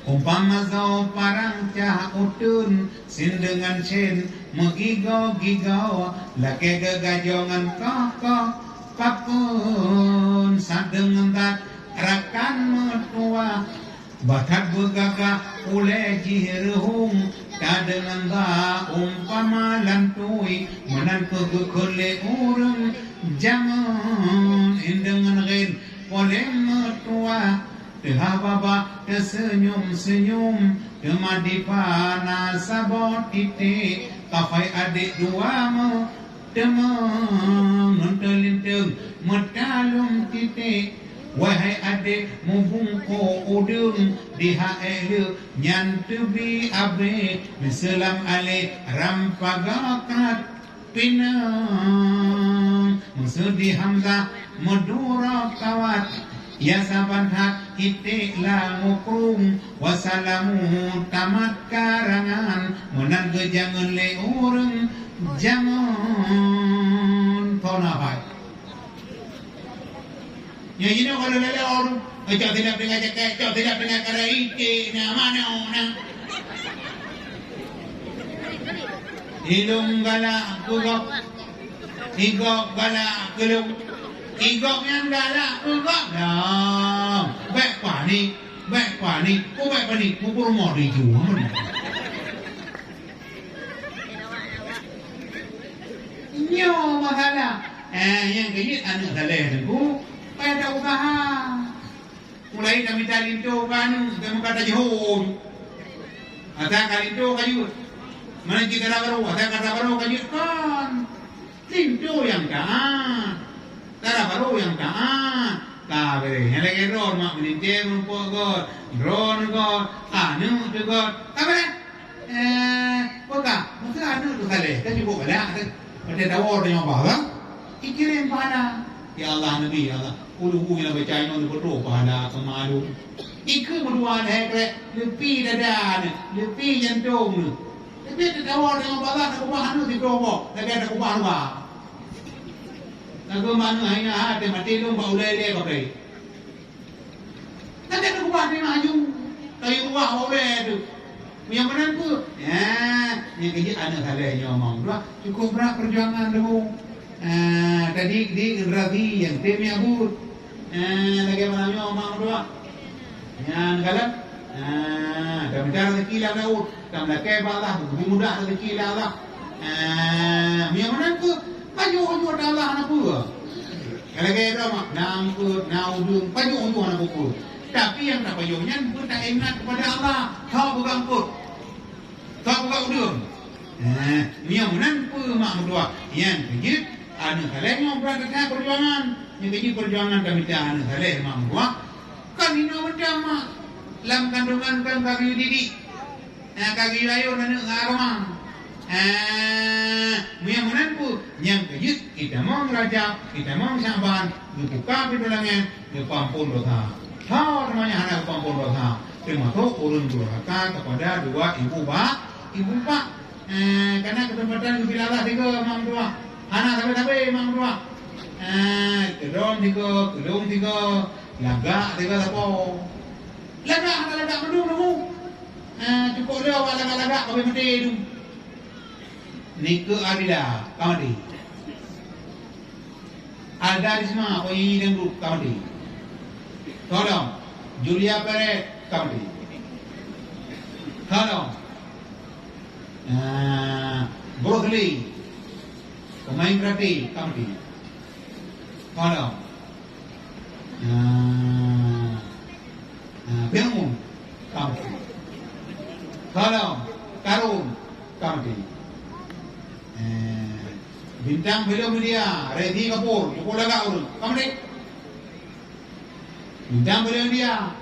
Umpama zoe parang cah uteuen, sien deungon sien meugigoe-gigoe, lakèe geugajoe ngon koh-koh papeuen, sadeungon that rakan meutuwah. Bah that beugagah ulèe jih reuhông, tadeungon ba umpama lantui, meunan keuh geukheun lé ureueng jameun, indeungon ghen polém meutuwah, teuhah babah teuseunyum-seunyum, teuma dipat na saboh titék, kafai adék dua meu Teuma ngon teulinteung meutalom titék, wahai adék mubungkôh udeueng di ha-, ék lheueh nyan teubi abéh, meuseulam alé ram paga kat pineung, meuseudi Hamzah meuduro kawat. Ya saban that iték lam mukrung, wasalamu tamat karangan, meunan geujangeun lé ureuëng jangeun. Thona bai. Nyan jinoe kalau lelor, cok sidap dengan cakap, cok sidap dengan kara iték na, mana na. Ilung galak keu gob, i gob galak keu lông, i gob nyan galak keu gob. Nah, bèk panik, bèk panik, ku bèk panik, ku peurumoh di juang. Nyoe masalah. Eh, nyang keujeuet aneuk saleh teungku, payah ta usaha. Mulai tamita linto keu aneuk, tameuka tajihon. Ata ka linto ka jeuet. Mana cit dara barô, ata ka dara barô ka jeuet kon. Linto nyang taát. Dara barô nyang taát. Ka beureh. Nyang lagèe droe mak meulintèe meurumpok göt. Droe göt. Aneuk teuh göt. Ka beureh. Eh, peugah, masa aneuk teuh saleh, kan cukup galak teuh. Watèe tawoe tanyoe bah, kan? Ikirém pahala. Ya Allah, Nabi, ya Allah. Ulu-ulu nyang baca nyoe neupeutôh pahala keu mak lôn. Ikeu meudoa lhèe krek, leupie dada neuh, leupie jantông neuh. Tapi teuh tawoe tanyoe bah, takeubah aneuk sigoe boh, lagèe takeubah luwa. Takeubah aneuk hai nyan, ha, teuh maté lôn bak ulèe lé bakai. Tapi ada ubah ni maju. Kayu ruah oleh tu. Yang mana tu? Ya, yang kerja anak saleh nyoe mang dua. Cukup berat perjuangan dulu. Ah, tadi di generasi yang tim yang but. Ah, lagi mana nyoe mang dua. Yang galak. Ah, dan mencari rezeki lah Daud. Tam lakèe bak Allah, beubeudôh mudah rezeki lé Allah. Ah, meunyoe meunan keuh, pajoh-pajoh ata Allah na peue. Lagèe droe mak, na eungkôt, na udeueng, pajoh-pajoh na peue-peue. Tapi nyang tapajoh nyan beutaingat kepada Allah, tho beuga eungkôt, tho beuga udeueng. Ah, meunyoe meunan peue mak meutuah, nyan keuh jeuet aneuk saleh nyoe brat that peujuangan. Nyan keuh jeuet peujuangan tamita aneuk saleh mak meutuah. Kan hinoe mantong mak, lam kandungan kan ka geuyue didik. Nah, ka geuyue ayôn aneuk ngon agama. Ah, meunyoe meunan peue, nyang keuh jeuet, kitamong Rajab, kitamong Syakban, geubuka pintoe langèt, geupeuampôn dosa. Soe teuma nyang hana geupeuampôn dosa, teumasok ureueng durhaka kepada dua ibu ba-, ibu bapak. Eh, kana keuseumpatan geubri Allah sigoe mak meutuah. Hana sabe-sabe mak meutuah. Eh, keudroe sigoe, keulông sigoe, lagak sigoe sapo. Lagak hana lagak mandum leumo. Eh, cukôp lé awak lagak-lagak ka maté tu. Nike Ardila ka maté. Alda Risma, penyanyi dangdut, ka maté. Tolong. Julia Perez, ka maté. Tolong. Ah, Bruce Lee, pemain karate, ka maté. Tolong. Ah, ah, Fir'aun, ka maté. Tolong. Karun, ka maté. Eh, bintang filem India, Rishi Kapoor, cukôp lagak ureueng, ka maté. Bintang filem India,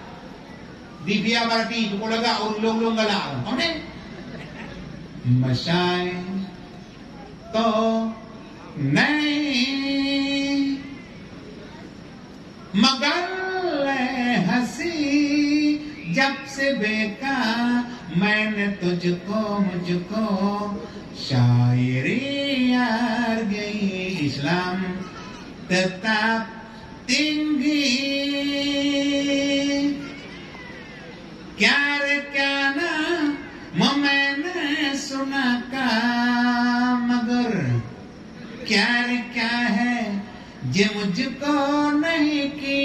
Divya Bharati, cukôp lagak ureueng, lôn-lôn galak ureueng, ka maté. Masai to nai. Magal lé hasi, jab se beka, maine tujhko mujhko, syairi arge Islam tetap tinggi. Kya re kya na, maine suna ka, magar kya re kya hai, ye mujhko nahi ki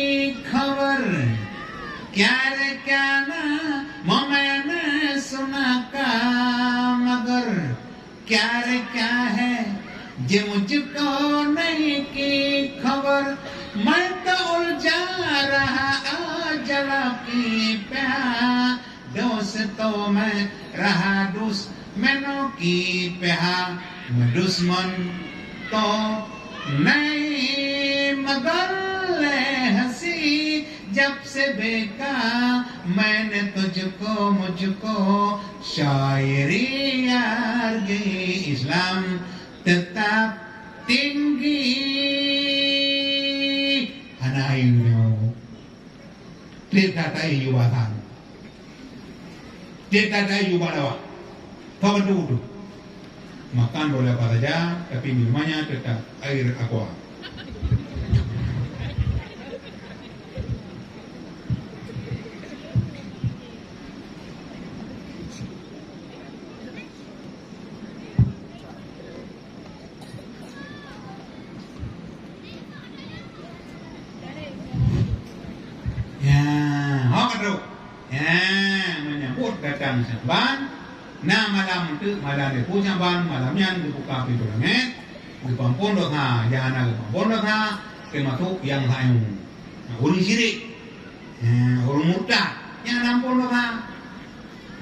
khabar. Kya re kya na, maine suna ka, magar kya re kya hai, ye mujhko nahi ki khabar. Main to uljha raha aaj jala ki pyaha, dost to main raha dusmano ki pyaha, dusman to nahi. Magal lé hasi, jab se beka, maine tujhko mujhko, syairi arge Islam tetap tinggi. Hana ayu nyoe. Trép that air yue bak asang. Trép that air yue bak dawah. Tho beutôi-beutôi. Makan boleh apa saja, tapi minumannya tetap air aqua. Ya, ho ka trok. Ya, menyambut datang Syaban. Na malam teuk, malam leupah Syaban, malam nyan geubuka pintoe langét, geupeuampon dosa, nyang hana geupeuampon dosa, teumasok nyang sayu. Nah, ureuëng syirik. Ya, ureuëng murtad, nyang hana ampon dosa.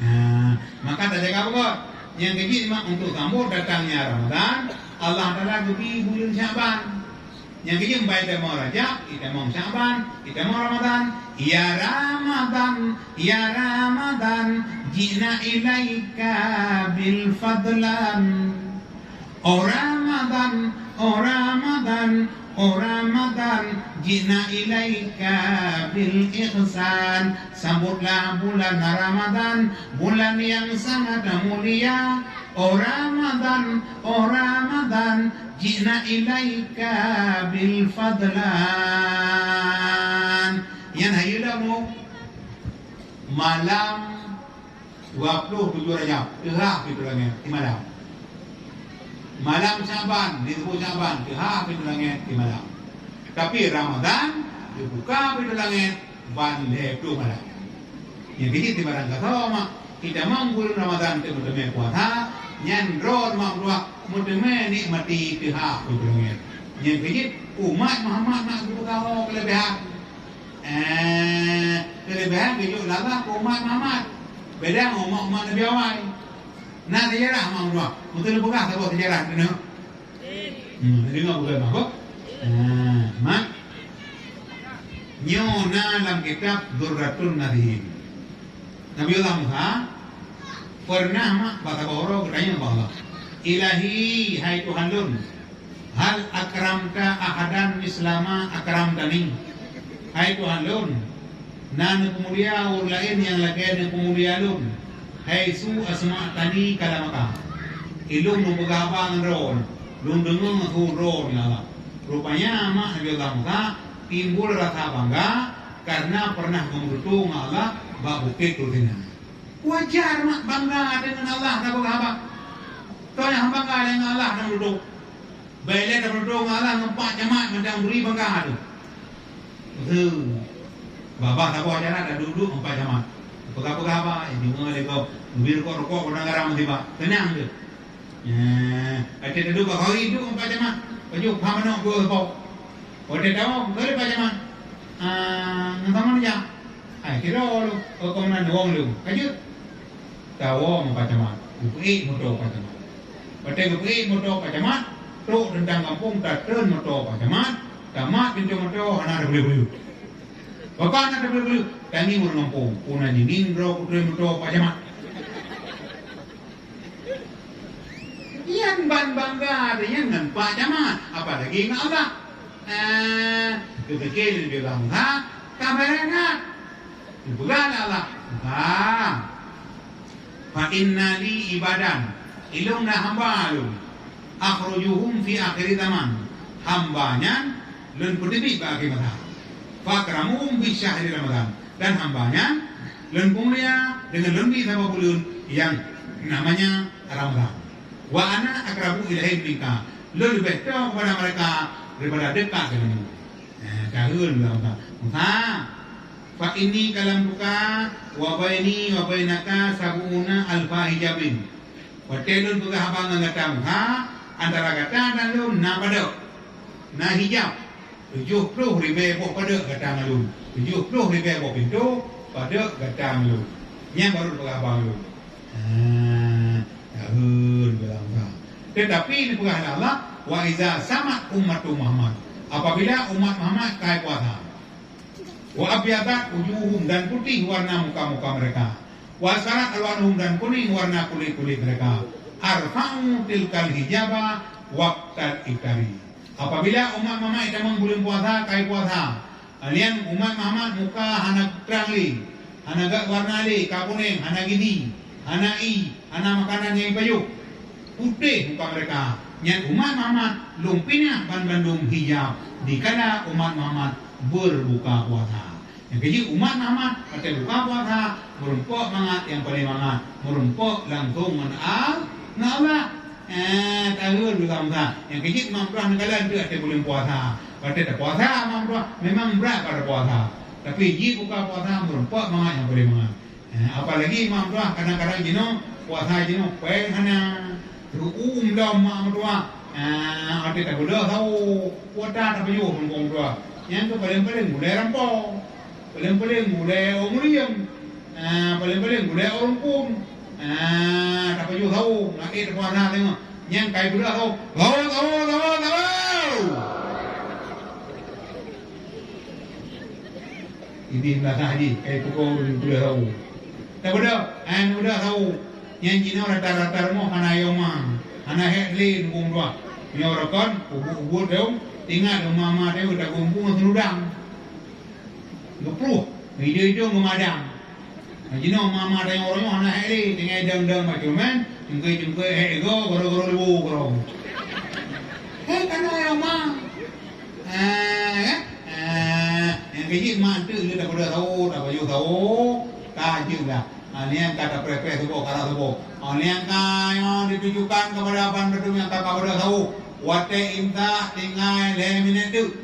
Nah, maka tajaga beugöt. Nyang keujeuet mak untuk sambot datangnya Ramadan, Allah Taala geubri buleuen Syaban. Nyang keujeuet bai tamong Rajab, itamong Syaban, itamong Ramadan. Ya Ramadan, ya Ramadan, ji'na ilaika bil fadlan. Oh Ramadan, oh Ramadan, oh Ramadan, ji'na ilaika bil ihsan. Sambutlah bulan Ramadan, bulan yang sangat mulia. Oh Ramadan, oh Ramadan, ji'na ilaika bil fadlan. Nyan hayeue lam malam dua puluh tujoh Rajab, teuhah pintoe langét simalam. Malam Syaban, nisfu Syaban, teuhah pintoe langét simalam. Tapi Ramadan, geubuka pintoe langét ban lhèe ploh malam. Nyang keujeuet sibarang gasoe mak, itamong buleuen Ramadan teumé-teumé puasa, nyan droe mak meutuah meuteumé nikmati teuhah pintoe langét. Nyang keujeuet umat Muhammad mak geupeugah keuleubehan. Eh, keuleubehan geujok laba keu umat Muhammad. Beda ngon umat-umat Nabi awai. Na seujarah mak meutuah. Meuteumé peugah saboh seujarah keunoe. Hmm, deungoe bukan mabuk. Ah, mak. Nyoe na lam kitab Durratun Nasihin. Nabiullah Musa pernah mak bak saboh uroe geutanyong bak Allah, "Ilahi, hai Tuhan lôn, hal akramta ahadan mislama akramtani?" Hai Tuhan lôn, na neupeumulia ureuëng laén nyang lagée neupeumulia lôn? Haitsu asma'tani kalamaka. Ilôn lôn peugah haba ngon droe, lôn deungoe su droe, ya Allah. Rupanya mak Nabi Allah Musa timbul rasa bangga karena pernah geumeututoe ngon Allah bak bukét Tursina. Wajar mak bangga deungon Allah tapeugah haba. Toh nyang bangga deungon Allah tapeugah. Bèk lé tapeudong Allah ngon Pak Camat mantong bri bangga tu. Beuh. Babah saboh jalan dah duduk ngon Pak Camat. Peugah-peugah ba, eh, deungoe lé gob. Geubri rukok-rukok, peudong garam sibak. Seunang tu. Nyan, até taduek bak kori duek ngon Pak Camat. Pajoh pah manok dua sapo. Watèe tawöm, keu lé Pak Camat. Ah, ngon sama jak. Ai, kira lu, keu komandan wong lu. Ka jeuet. Tawoe ngon Pak Camat, geupeuék moto Pak Camat. Watèe geupeuék moto Pak Camat, trok teuntang gampông tatreun moto Pak Camat, tamat pintoe moto hana tapeuleueh-peuleueh. Pakon hana tapeuleueh-peuleueh, tangieng ureueng gampông, peue na jingieng droe kutreun moto Pak Camat. Nyan ban bangga teuh nyan ngon Pak Camat, apalagi ngon Allah. Eh, geupike lé Nabi Allah Musa, ka beurangkat. Geupeugah lé Allah, "Musa, fa inna li ibadan, ilôn na hamba lôn, akhrujuhum fi akhiri zaman, hamba nyan lôn peuteubiet bak akhé masa, fa akramuhum bi syahri Ramadan, dan hamba nyan lôn peumulia deungon lôn bi saboh buleuen nyang namanya Ramadan. Wa ana aqrabu ilaihim minka, lôn leubeh toe keupada mereka daripada dekat deungon lôn." Nah, ka geukheun lé Allah, "Musa, fa inni kalamtuka wa baini wa bainaka sab'una alfa hijabin." Watèe lôn peugah haba ngon gata Musa, antara gata dan lôn na padub, na hijab, tujoh ploh ribèe boh padub gata ngon lôn, tujoh ploh ribèe boh pintoe padub gata ngon lôn. Nyan barô lôn peugah haba ngon lôn. Ah, tahun bilang ka. Tetapi dipeugah lé Allah, "Wa iza samat ummatu Muhammad." Apabila umat Muhammad ka puasa. "Wa abyadat wujuhuhum," dan putih warna muka-muka mereka. "Wa asfarat alwanuhum," dan kuning warna kulit-kulit mereka. "Arfa'u tilkal hijaba waqtal iftari." Apabila umat Muhammad tamong buleuen puasa, ka puasa, Nyan umat Muhammad muka hana trang lé, hana gak warna lé, ka kuneng, hana gizi, hana ié, hana makanan nyang jipajoh. Putéh muka meureka. Nyan umat Muhammad lôn pinah banmandum hijab dikala umat Muhammad beureubuka puasa. Nyang keujeuet umat Muhammad watée buka puasa, meurumpok mangat nyang paleng mangat, meurumpok langsong ngon Al-, ngon Allah. Eh, taheun juga Musa. Nyang keujeuet Imam Tuah neukalon teuh watée buleuen puasa. Watée tapuasa Imam Tuah, memang brat ka tapuasa. Tapi jih buka puasa meurumpok mangat nyang paleng mangat. Eh, apalagi Imam Tuah kadang-kadang jinoe, puasa jinoe péng hana. Reu'um lom Imam Tuah. Eh, watée tabeudôh sawo, kuota tapajoh Imam Tuah. Nyang keu paleng-paleng gulai rampo. Paleng-paleng gulai ureuëng mulieng. Ah, paleng-paleng gulai ureuëng phon. Ah, tapajoh sawo, ngon ék tapuasa teungoh. Nyang kai beurah sawo. Sawo, sawo, sawo, sawo! Idéh meunasah jih, kai pukul gulai sawo. Tabeudôh, ah, tabeudôh sawo. Nyang jinoe rata-rata rumoh hana yoma, hana hék lé nunggu dua. Nyoe rokon, ubit-ubit dong, ingat dong mama teuh tagumpung seuludang. Geupluh, idong-idong geumadang. Nah, jinoe mama tanyoe uroe nyoe hana hék lé, tinggai dang-dang macam man, cungkai-cungkai hék igo, goro-goro leubô goro. Hék kana ya ma. Ah, ya? Ah, nyang keujeuet ma enteuk lé tapeudeuh sawo, tapajoh sawo, ka jeuet lah. Ah, nyang ka tapreh-preh saboh, ka rhah saboh. Oh, nyang ka, nyoe ditujukan kepada ban beutôi nyang ka tapeudeuh sawo. Watée imsak tinggai lhée minét teuk.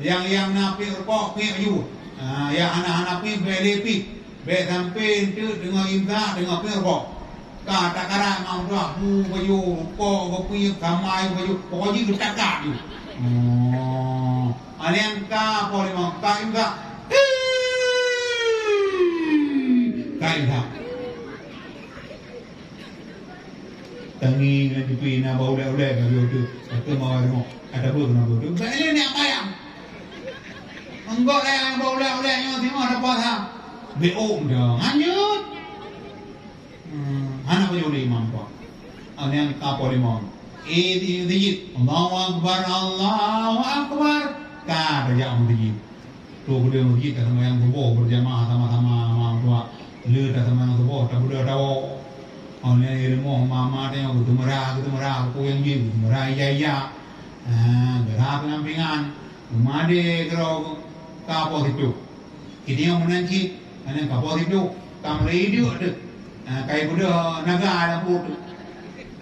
Nyang, nyang na piep rukok, piep aju. Ha, nyang hana, hana piep, bék lé piep. Bék sampoe enteuk teungoh imsak, teungoh piep rukok. Ka takarak mak meutuah, bu baju, rukok, geupiep, samai baju, pokok jih geutakak ju. Oh. Aleng ka po limong, ka imsak. Ka imsak. Tangieng ngon cupi na bak ulée-ulée bagi udeueng, ateueh mawai rumoh. Atawa keunoe udeueng. Bèk lé neuk mayang. Enggak lé nyang bak ulée-ulée nyoe singoh ada puasa. Bèk ôk dong. Lanjut. Hmm, hana pajoh lé imam tuan. Nyan ka po limong. Eh, di, di, Allahu Akbar, Allahu Akbar. Ka tajak meuseujid. Trok keudeh meuseujid, taseumayang suboh beurjamaah sama-sama mak meutuah. Lheueh taseumayang suboh, tabeudôh tawoe. Óh lheueh i rumoh, ma-ma tanyoe geuteumeurah, geuteumeurah, peue nyang jeuet, geuteumeurah ija-ija. Ah, geurhah pingan-pingan. Geumadé keudroe ka poh siplôh. Geutanyoe meunan cit, meunan ka poh siplôh. Ka mulai iduek teuh. Ah, ka ibeudôh naga lam pruet teuh.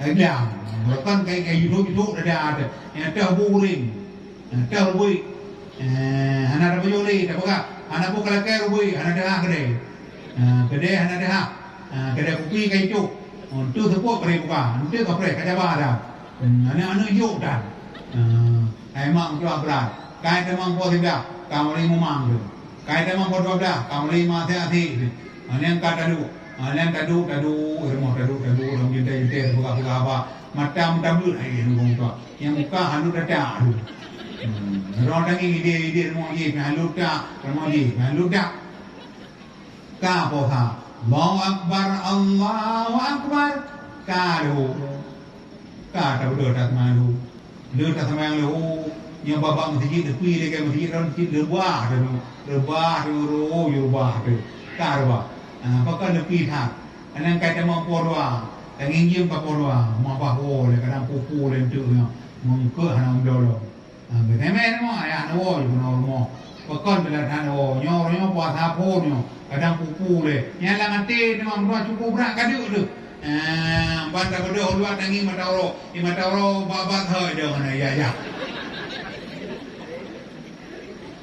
Ai blang. Beureukan ka i, ka iduek-iduek dada teuh. Nyang teuh bu ureung. Nah, teuh rubui. Eh, hana tapajoh lé, tapeugah. Hana bu kalakée rubui, hana teuhah keudè. Nah, keudè hana teuhah. Nah, keudè kupi ka icok. Oh, enteuk seupôt ka ibuka, enteuk ka preh, ka caba dah. Hmm, aneuk-aneuk jok tan. Nah, hai mak meutuah brat. Kai tamong poh siblah, ka mulai mumang tu. Kai tamong poh dua blah, ka mulai maséh-aséh tu. Nah, nyang ka taduek. Nah, nyang taduek, taduek, rumoh taduek, taduek, lam juntai-juntai, peugah-peugah haba. Mata meutabeuet hai ngon meutuah. Nyang muka hana teutak tu. Hmm. Droe tangieng idéh-idéh rumoh jih, meuhalu tak, rumoh jih, meuhalu tak. Ka poh ha. Allahu Akbar, Allahu Akbar. Ka lheueh. Ka tabeudôh that meuhalu. Lheueh taseumayang lheueh, nyoe babah meuseujid, leupie lagée meuseujid, ron cit reubah tu. Reubah tu, ro, reubah tu. Ka reubah. Ha, pakon leupie that. Kadang kai tamong poh dua. Tangieng jeuem ka poh dua. Mabah woe lé, kadang pupu lé enteuk nyoe. Meungkeuk hana meudolong. Ha, geutemeh rumoh, ayah neuwoe ju keunoe rumoh. Pakon teulat that woe, nyoe uroe nyoe puasa phon nyoe, kadang pupu lé. Nyang lam até teuma meutuah cukup brat ka deuk teuh. Ha, ban tabeudôh u luwa tangieng mata uroe, di mata uroe bak-bak thoi dong hana ijak-jak.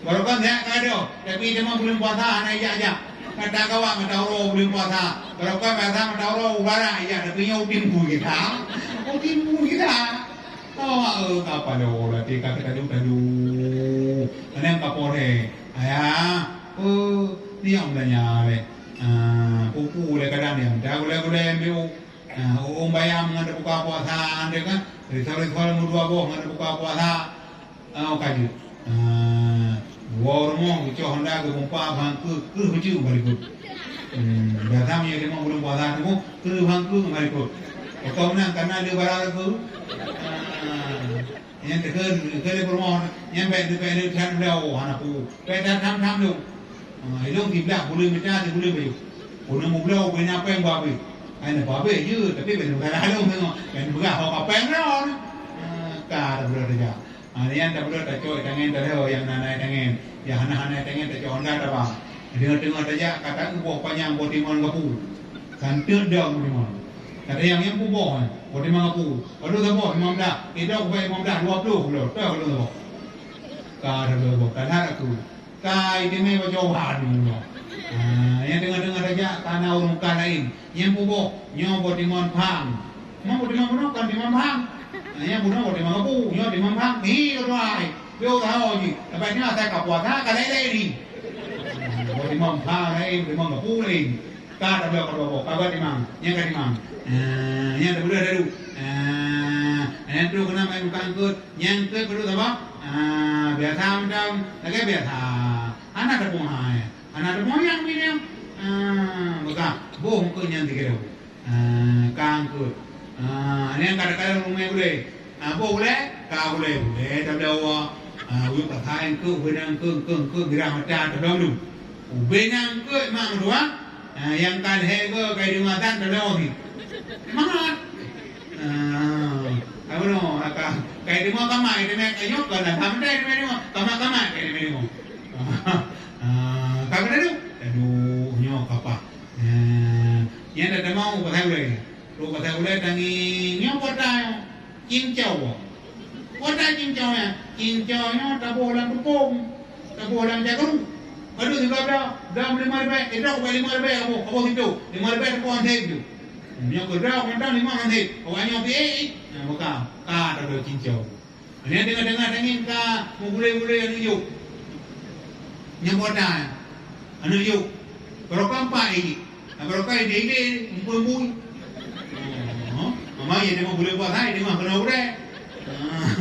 Barokon sihat ka dong, tapi teuma buleuen puasa hana ijak-jak. Ka tagawa mata uroe buleuen puasa. Barokon biasa mata uroe u barat ijak, tapi nyoe u timu gita. U timu gita. Awak, eh, ka paloe latih ka tadu-tadu. Meunan ka poh lhèe. Ayah, eh, diam tanya lé. Ah, pupu lé kadang diam. Dah gulai-gulai ambil u-, ah, ueng bayam ngon buka puasa, ande kan? Risol-risol meudua boh ngon buka puasa. Ah, ka jeuet. Ah, woe rumoh geucok honda geumeupa bang keu, keu beuceu bak likot. Hmm, biasa meunyoe teurimong buleuen puasa teungku, keu bang keu bak likot. Pakon meunan, karena lé barang keu. Nyan teukeun, teukeun lé peurumoh, nyan bèk, bèk lé that bloe, hana peue. Bèk that tham-tham lôn. Ah, ilôn siblah buleuen mita, sibuleuen bayeue. Keuneuk meubloe ubé na péng babeh. Ai na babeh jeuet, tapi bèk lôn salah lôn teuh. Bèk lôn peugah ho ka péng lôn. Ah, ka tabloe teuga. Ah, nyan tabloe tacok tangen talheueh nyang na, na tangen. Nyang hana, hana tangen tacok honda taba. Teungoh-teungoh tajak ka taeu boh panyang boh timon gapu. Kan teudong boh timon. Ka tayang nyang puboh, eh, boh timon gapu. Padub saboh limong blah, idong bak limong blah, dua ploh kilo, toh padub saboh. Ka dua ploh saboh, ka that aku. Ka itimé bacoe ban nyoe. Ha, nyang teungoh-teungoh tajak ka na ureueng muka laén. Nyang puboh, nyoe boh timon phang. Memang boh timon bunoe kon timon phang. Ha, nyang bunoe boh timon gapu, nyoe timon phang. Hi, keudua hai. Piôh taho jih. Lepas nyoe asai ka puasa, ka laén-laén jih. Ha, boh timon phang laén, timon gapu laén. Ka tabloe, ka tabloe, ka buet timang. Nyang ka timang. Ah, nyang tabloe daru. Ah, nyang tu keunan main buka angkot. Nyang angkot padub saboh. Ah, biasa macam lagèe biasa. Hana teupeue hai. Hana teupeue nyang biniang. Ah, buka. Boh angkot nyang tiga ribu. Ah, ka angkot. Ah, nyang kadang-kadang rumah gulai. Ah, boh gulai, ka gulai, gulai tabloe. Ah, uyuek pasai angkot, benang angkot, angkot, angkot, girah mata tabloe dum. Ubé na angkot mak meutuah, ah, nyang ka lhèe goe ka deungoe azan teuloe cit. Mangat. Ah, apa nyoe, ka, ka deungoe kama, ka deungoe nyoe, ka na sampai deungoe, kama-kama ka deungoe. Ah, ka keunan tu? Aduh, nyoe kapah. Ah, nyan dah tamong pasai ulèe. Trok pasai ulèe tangieng nyoe kota nyoe. Cincau. Kota cincau nyan. Cincau nyoe taboh lam tupông. Taboh lam cakru. Padub sigoe bloe, bloe lima ribèe, eh, droe bak lima ribèe kaboh, kaboh situ. Lima ribèe taboh anseb tu. Nyoe keu droe mantong lima anseb. Awak nyoe pi, eh, eh. Nah, buka. Ka tabloe cincau. Nyan teungoh-teungoh tangieng ka meugulèe-gulèe aneuk yôh. Nyoe kota, aneuk yôh. Barokah empat jih. Nah, barokah idéh-idéh, empui-empui. Oh, mama ya tengok buleuen puasa, ya tengok keunoe udép. Ah,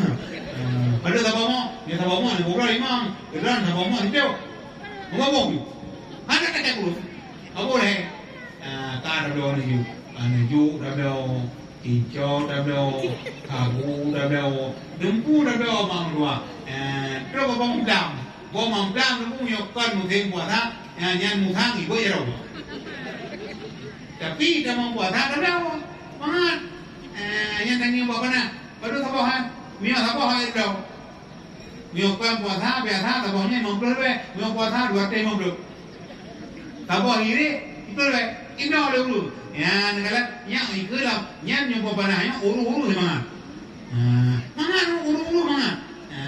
ah, padub saboh mo, ya saboh mo, lhèe boh limong, keudroe saboh mo, siplôh. Lhèe boh. Hana ka cakru. Ka boleh. Ah, ka tabloe aneuk yôh. Aneuk yôh tabloe. Cincau tabloe, kabu tabloe, dumpu tabloe mak meutuah. Eh, trok boh mamdam. Boh mamdam dumpu nyoe kon musém puasa, eh, nyan musang ibu ya Allah. Tapi tamong puasa tabloe. Mangat. Eh, nyan tangieng buah panah. Padub saboh, ha? Miyueb saboh, ha, tabloe. Meunyoe kon puasa biasa, saboh nyoe limong ploh ribèe. Meunyoe puasa dua ratus limong ploh. Saboh irek, siplôh ribèe. Inoe lé ureueng. Nyan, neukalon, nyan ikeu lom. Nyan nyoe boh panah nyoe, ureueng-ureueng nyoe mangat. Ha, mangat, ureueng-ureueng mangat. Ha,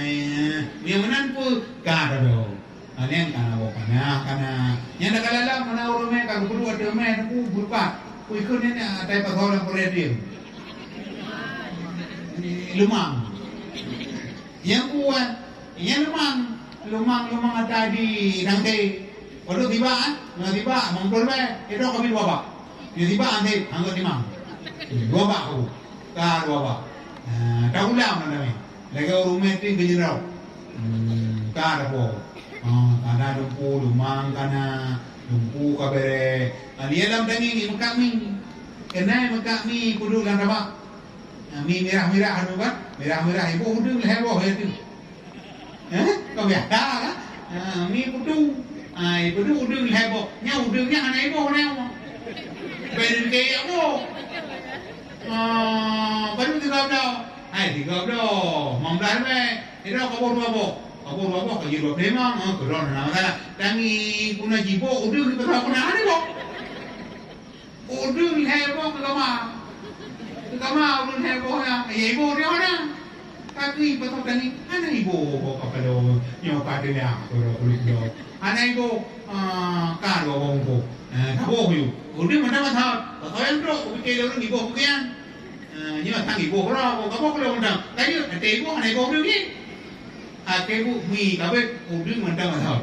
ya. Meunyoe meunan peue? Ka tabloe. Ha, nyan ka na boh panah, ka na. Nyan neukalon lom, na ureueng mè, ka geupeuduek ateueh mè, teungku, beureupat. Peue ikeu nyan, nyan, atai pasoe lam peureudiem. Leumang. Nyang kuat, nyang leumang, leumang, leumang ata di rangkée. Padub sibak, eh? Nyoe sibak, limong ploh ribèe, eh, droe kami dua bak. Nyoe sibak, anseb, anggôt limong. Hmm, dua bak aku. Ka dua bak. Nah, tagulam na damé. Lagèe ureueng mè ting keu jeuneuroe. Hmm, ka dapo. Ah, ka na dumpu, leumang ka na, dumpu ka bèrèh. Ah, di dalam daging ni meukat mi. Keunai meukat mi peuduek lam tabak. Ah, mi mirah-mirah anu kan? Mirah-mirah, iboh udeueng lhèe boh ya tu. Eh? Kau biasa kan? Ah, mi putu. Ah, iboh udeueng lhèe boh. Nya udeueng nya hana iboh na. Bèk keu ya boh. Ah, baru tiga belas. Hai, tiga belas. Lima belas lebih. Itu kau boh dua boh. Kau boh dua boh, kau jadi dua puluh lima. Ah, kau dah na masalah. Tangi guna jiboh, udeueng di pasal guna hari boh. Udeueng lhèe boh keu kama. Keu kama udeueng lhèe boh nyan. Ya, iboh dia mana? Tapi pasal tadi, hana iboh boh kepala nyoe ka teuliang keu dua puluh kilo. Hana iboh, ah, ka dua boh boh. Ah, saboh yu. Udeueng macam apa? Pasal yang trok, pikir dia orang iboh bukan. Ah, nyoe sang iboh lah, boh kaboh kilo macam. Kayu, kata iboh, hana iboh udeueng ni. Akhé buet mi kabeh udeueng mantong asai.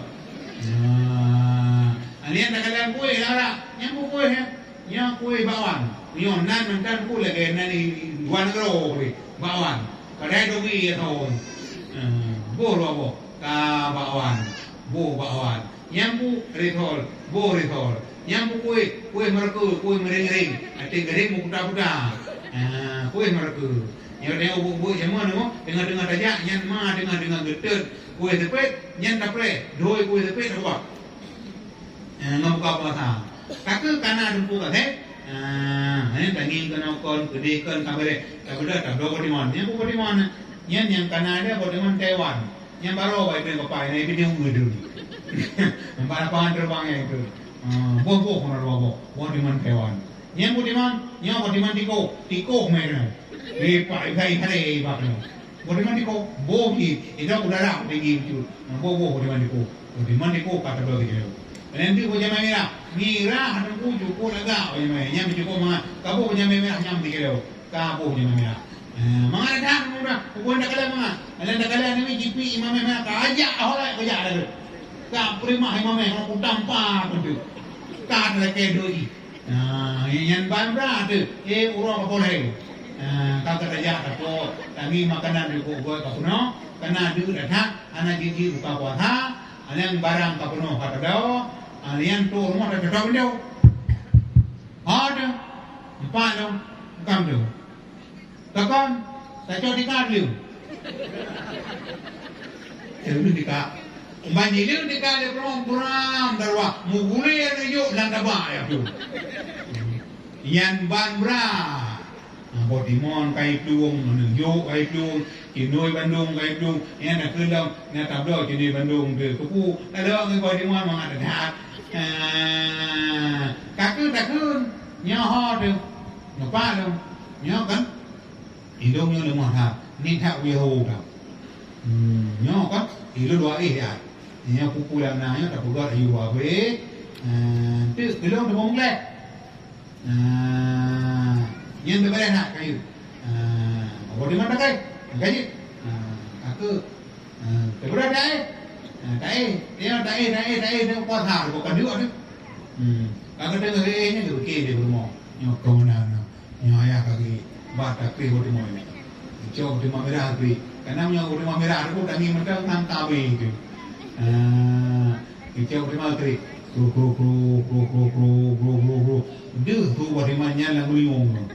Nah, nyan takalon kueh lara. Nyan buet kueh, ya. Nyan kueh bakwan. Nyoe nan mantong kueh lagèe nan di luar negeri kueh bakwan. Padahai dogi ya tau. Nah, boh dua boh. Ka bakwan. Boh bakwan. Nyan bu risol. Boh risol. Nyan bu kueh. Kueh mereka. Kueh mering-ring. Até gering bu kuta-kuta. Ah, kueh mereka. Nyoe teuh ubuk-ubuk jameun nyoe, teungoh-teungoh tajak, nyan ma teungoh-teungoh geuteut kueh seupet, nyan tapreh, doi kueh seupet takeubah. Eh, ngon buka puasa. Ka keuh kana teungku ka sép. Ah, nyan tangieng keunoe kon, keudeh kon, ka beureh. Ka beureh, tabloe boh timon. Nyan boh timon. Nyan nyang kana dia boh timon Taiwan. Nyang barô bai keuneuk kapai, na ibi dia ungui dulu. Nampak lapangan terbang nyan itu. Ah, boh-boh keunoe dua boh. Boh timon Taiwan. Nyan boh timon, nyoe boh timon tiko. Tiko mé keunoe. Lepak, isai, isai, bak keunoe. Boh timon tiko, boh jih, idong udara tinggi bacut. Boh-boh boh timon tiko. Boh timon tiko ka tabloe teukeulok. Nyan deuh boh jamé mirah. Mirah teungku cukôp lagak boh jamé. Nyan meucukôp mangat. Ka boh jamé mirah nyan teukeulok. Ka boh jamé mirah. Eh, mangat that, mangat that. Bukon takalon mangat. Alan takalon nyoe jipi imam mirah ka ajak, holai ka jak dah tu. Ka peurimah imam mirah, ka kutampa tu. Ka talakée doi. Nah, nyan ban bra teuh. Eh, uroe ka polhé. Nah, ka tajak tapo, tangieng makanan jukôp gét ka peunoh, kana deuh that, hana jiji buka puasa, nyang barang ka peunoh ka tabloe, nyan trok rumoh tatok pintoe. Ha teuh, empat lom, bukon teuh. Takon, tacok tika lom. Teuh tika. Ban jileueng tika lé peunoh buram daruah, mugulé neujok lam taba ya tu. Nyan ban bra. Boh timon ka iplueng, meuneuh jok ka iplueng, cindoi bandong ka iplueng, nyan na keulom, na tabloe cindoi bandong teuh. Keupeue, tabloe ngon boh timon mangat that. Ah, ka keuh takheun, nyoe ho teuh. Nyoe pat lom. Nyoe kan? Ilôn nyoe leumah that, niet that u Yahudi that. Hmm, nyoe kan, ilôn dua éh that. Nyoe pupu lam na nyoe tapeugöt ayue babeh, eh, teuk ilôn teuma meugleh. Ah, nyan teubareh that kayue. Ah, apa deungon takai? Takai jih. Ah, aku, ah, teubareh taéh. Ah, taéh. Nyoe taéh, taéh, taéh, taéh puasa, bukan duek tu. Hmm, ka geudeungoe nyan geupiké di rumoh. Nyoe keunan. Nyoe ayah ka geuba takreh boh timon nyoe. Geucok boh timon mirah takreh. Kana meunyoe boh timon mirah takreh, tangieng mantong ngon tabé teuh. Ah, geucok boh timon takreh. Kru, kru, kru. Deuh su boh timon nyan lam geulinyueng nyoe.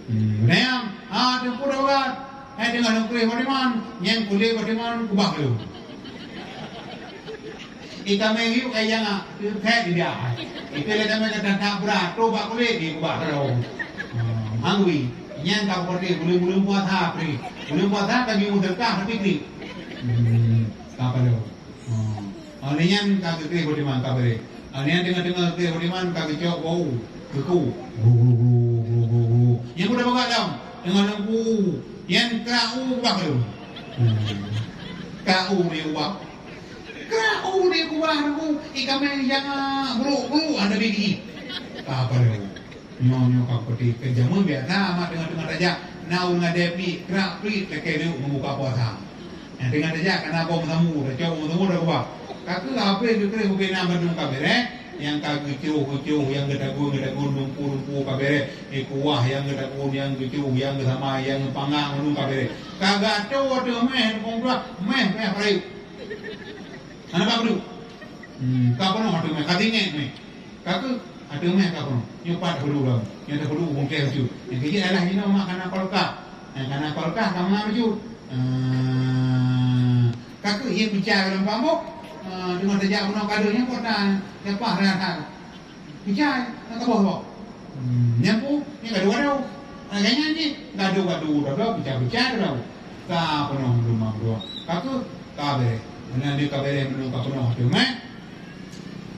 Hmm, nyan, ah, teungku dah ubat. Hai teungoh lôn kreh boh timon, nyan kulét boh timon kubah lom. Itamé yuk ayang ah, yuk khet dia. Itu le tamé kata tak berat, tu bak kulit di kubah kalau. Hmm, hangui. Nyan ka seperti bulan-bulan puasa pri. Bulan puasa kan yuk sedekah tapi pri. Hmm, ka palo. Hmm. Oleh nyan ka geukeh boh timon ka beri. Oleh nyan tengah-tengah geukeh boh timon ka geucok bau. Keuku. Gu, gu, gu, gu, gu, gu. Nyan budak bagak dong. Tengah lengku. Nyan krak u kubah lom. Hmm. Krak u ni ubah. Krak u ni kubah aku, ikamé nyang, ah, brok-brok hana bigi. Ka apa lé? Nyoe, nyoe ka peuti. Keu jameun biasa, mak teungoh-teungoh tajak, na ureueng ngadép ni, krak prit lakée duek meubuka puasa. Nyang teungoh tajak, kana bom samu, tacok bom samu dah keubah. Ka keuh habéh geukreh bubena bandum ka béreh, nyang ka geucôh-geucôh, nyang geutagun-geutagun, lumpu-lumpu ka béreh, eh, kuah nyang geutagun, nyang geucôh, nyang geusamai, nyang geupanggang, bandum ka béreh. Ka gato ateueh méh, leumpong tuah, méh, méh rayeuk. Hana ka peuduek. Hmm, ka peunoh ateueh méh, ka tinggai méh. Ka keuh ateueh méh ka peunoh. Nyoe pat tapeuduek lom. Nyoe tapeuduek bungkée bacut. Nyang keujeuet adalah jinoe mak kana kolka. Nyang kana kolka ka mangat bacut. Ah, ka keuh ie peucai lam pambôh. Ah, teuma tajak bunoe kado nyan kota. Siapa rasa? Peucai, na kaboh-boh. Hmm, nyan pu, nyan gado-gado. Lagée nyan jih, gado-gado, gado, peucai-peucai, gado. Ka peunoh rumah dua. Ka keuh, ka béreh. Meunan di ka béreh, meunan ka peunoh tu, meh.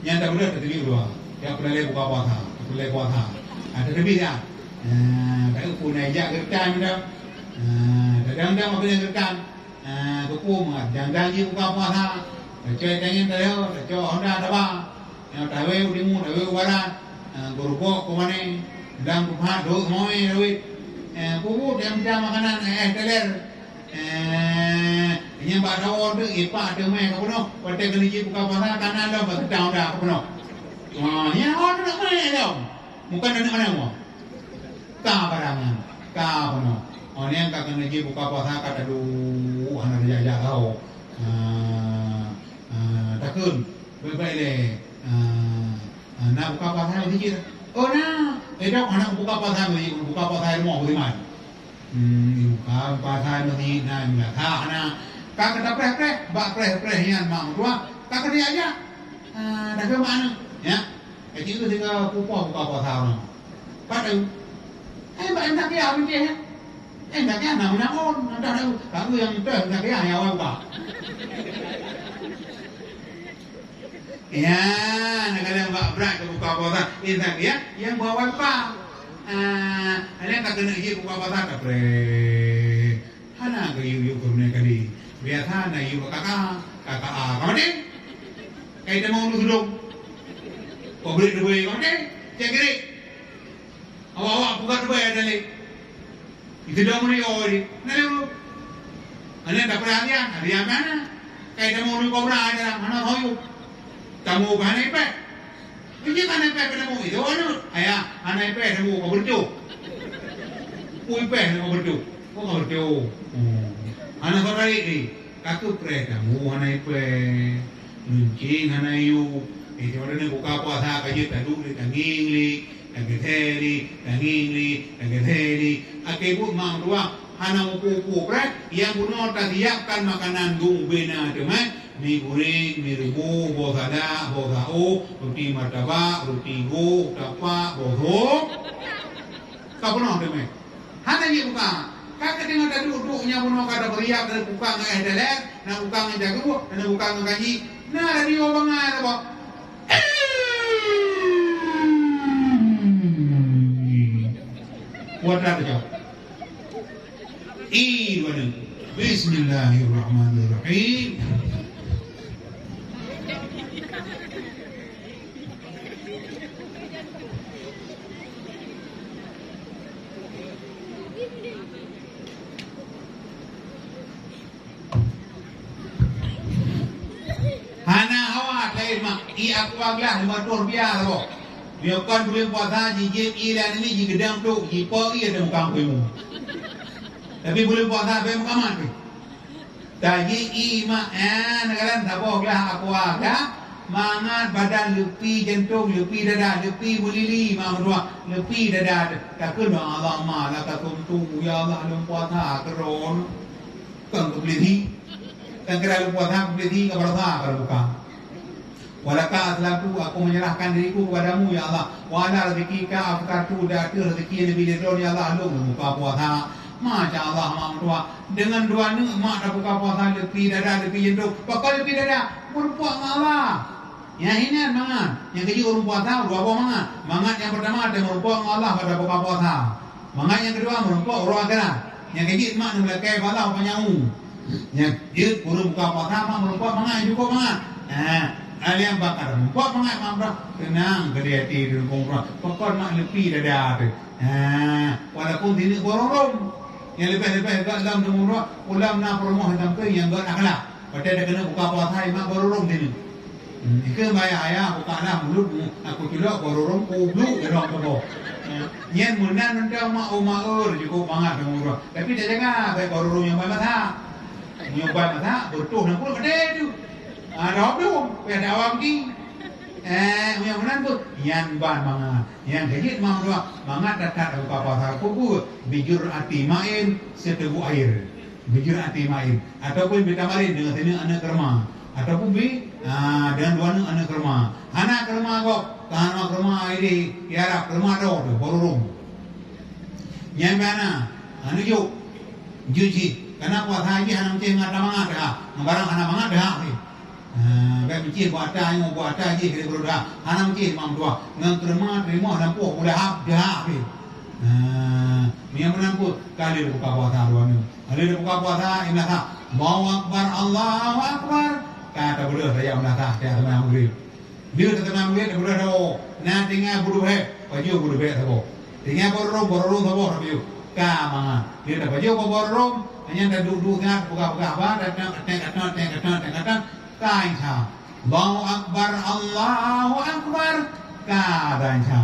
Nyan dah beudôh teubiet dua. Ya, peulalée buka puasa, peulalée puasa. Ah, teubiet dah. Ah, tak pun nak jak geuretan dah. Ah, kadang-kadang apa yang geuretan. Ah, keupeue mangat, jangan jih buka puasa. Tacok tangieng tayo, tacok honda taba. Nyang tawe u timu, tawe u barat. Ah, geurubok keu mané. Dang kuphat dok moe dawet. Eh, pupu tiam-tiam makanan, eh, teler. Eh, nyang bak dawa tu, ipak teumé ka peunoh. Watée keuneuk jih buka puasa, kana lom bak seutang honda ka peunoh. Ah, nyang honda nak main lom. Bukan aneuk-aneuk. Ka barang nyan, ka bunoe. Oh, nyan ka keuneuk jih buka puasa ka taduek hana tajak-jak saho. Ah, ah, takheun, bèk-bèk lé. Ah, ah, na buka puasa meuseujid? Oh, na. Eh, dok, hana buka puasa meuseujid, buka puasa rumoh beuiman. Hmm, ibu ka pasai meuseujid na, ibu ka na. Ka keuta preh-preh, bak preh-preh nyan mak meutuah, ka keuneuk jak. Ah, dah keu mak aneuk, ya. Kecil tu tinggal kupoh buka puasa orang. Pat tu. Eh, bak endak ya, betul ya. Eh, endak ya, nak menakon. Entah tu. Tapi yang tu, endak ya, yang awal buka. Ya, nak kalian bak brat ke buka puasa. Eh, endak ya, yang bawa buka. Ah, kalian tak kena je buka puasa, tak boleh. Hana geuyue-yue keumeunang kali. Biasa na yue K K A, K K A. Ka maté? Kai tamong ulu sudong. Pabrik teubei ka maté? Cek girik. Awak-awak peugah teubei ada lé. Itu dah mulai awak ni. Na lé ulu. Ana tak perhatian, ada yang mana? Kai tamong ulu kobra ada, mana hoyuk. Tamu ka hana ipèh. Meunyoe hana ipèh peunamu, itu anu. Ayah, hana ipèh namu ka beureucok. Ui pèh namu beureucok. Oh, ka beureucok. Oh. Hana soe tarék ni. Ka keupreh tamu hana ipèh. Lunceng hana yue. Eh, cuma ni buka puasa ka jeuet taduek lé tangieng lé, tageusé lé, tangieng lé, tageusé lé. Akhé buet mak meutuah. Hana mupu-mupu preh, nyang bunoe tasiapkan makanan dum bina teumé, mi guréng, mi reubô, boh sadak, boh saôh, ruti martabak, ruti gôh, tapak, boh sôk. Ka peunoh teumé. Hana jeuet buka. Ka keuteungoh taduek-duek nyang bunoe ka tapeusiap, na buka ngon éh dalén, na buka ngon jagoe, na buka ngon kaji. Na radio bangai na boh. Kuadrat jauh. Ih, dua ni. Bismillahirrahmanirrahim. Hana hawa laén mak, i aqua glah lima reutôh rupiah saboh. Nyoe kon buleuen puasa jijieb i lam nyoe jigeudang pluk, jipo i ateueh muka meukuému. Tapi buleuen puasa bèk meukamat pih. Tajieb i mak, eh, nyan saboh glah aqua glah, mangat badan leupi jantong, leupi dada, leupi meulili mak meutuah, leupi dada. Takheun doa, "Allahumma laka sumtu, ya Allah, lôn puasa keudroe." Kon keu peulisi. Kan kira lôn puasa keu peulisi, ka barasa ka lôn buka. "Walaka aslamtu, aku menyerahkan diriku kepadamu, ya Allah. Wa ala rizqika aftartu, dan ateueh rezeki nyang neubri lé Droe, ya Allah, lôn buka puasa." Masya Allah, mak meutuah. Deungon dua neuk mak tabuka puasa, leupi dada, leupi jantong. Pakon leupi dada? Meurumpok ngon Allah. Nyang hinan mangat. Nyang keujeuet ureueng puasa, dua boh mangat. Mangat nyang peurtama, tameureumpok ngon Allah bak tabuka puasa. Mangat nyang keudua, meurumpok uroe akhirat. Nyang keujeuet mak neumeulakèe bak Allah panyang u. Nyang jeuet ureueng buka puasa, mak meurumpok mangat, cukôp mangat. Ha, alèh nyang bak ka meurumpok mangat, mak meurumpok, teunang keudéh até ureueng buka puasa. Pakon mak leupi dada teuh. Ha, walaupun sineuk borong-rong. Nyang leubeh-leubeh gèt lom teumeurumpok, ulôn na peurumoh nyang sampéng nyang gèt akhlak. Watèe takeuneuk buka puasa, i mak borong-rong sineuk. Hmm, ikeu bayah ayah buka lah mulut mu, aku culok borong-rong, kubluk, irong keuboh. Nyan meunan mantong mak, oh, mak, eh, cukôp mangat deungon ureueng. Tapi tajaga, bèk borong-rong nyang ban masak. Nyang ban masak, beutoh lam pruet padé tu. Ah, dah belum, payah dawa meuti. Eh, nyang meunan tu, nyan ban mangat. Nyang keujeuet mak meutuah, mangat that-that buka puasa. Peue buet? Bijur ati main, siteuguk air. Bijur ati main. Ataupun bitamarin deungon sineuk aneuk keurma. Ataupun bi, ah, deungon dua neuk aneuk keurma. Hana keurma gob, ka hana keurma idéh, ya Rab, keurma droe teuh, borong-rong. Nyan bak na, hana jok. Jeuet cit. Karena puasa jih hana meucéh ngon ata mangat teuh. Ngon barang hana mangat teuh. Ha, bèk meucéh bak ata, nyoe bak ata jih keu guru dah. Hana meucéh mak meutuah. Ngon keurma teurimong lampôh ulahab dah pih. Ha, meunyo meunan pun, ka lheueh buka puasa dua neuk. Ka lheueh buka puasa, i meunasah. Allahu Akbar, Allahu Akbar. Ka tabeudôh tajak meunasah, tajak seumayang Maghrib. Lheueh tateumé murit, tapeugah, "Nyoe na tinggai bulu bèk, pajoh bulu bèk saboh. Tinggai borong-rong, borong-rong saboh tapajoh." Ka mangat. Lheueh tapajoh bak borong-rong, nyan taduek-duek siat, peugah-peugah ba, datang, datang, datang, datang, datang, datang, ka insya. Allahu Akbar, Allahu Akbar. Ka azan insya.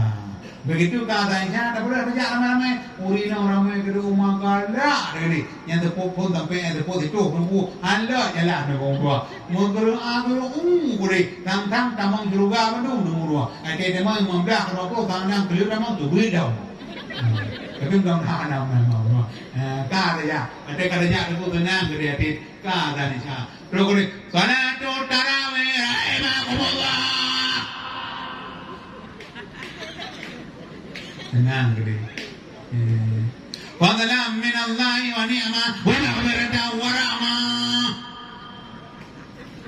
Begitu ka azan insya, tapeugah tajak ramé-ramé. Ureueng inong ramé keudéh uma galak teuh. Nyang teupot phôn sampoe nyang teupot sitoh teungku, han lôt jalan teungku. Meugeureu'a-geureu'u gurèe, sang-sang tamong syeuruga mandum teungku. Até teuma limong blah keudroe ploh sang-sang keuleue tamong teubiet dong. Tapi mudah-mudahan hana memang. Eh, ka ada ya. Ada ka ada ya, tu tenang gede hati. Ka ada ni sa. Terus gede. Salatu tarawih rahimakumullah. Tenang gede. Eh. Fadlan minallahi wa ni'ma wa maghfiratan wa rahmah.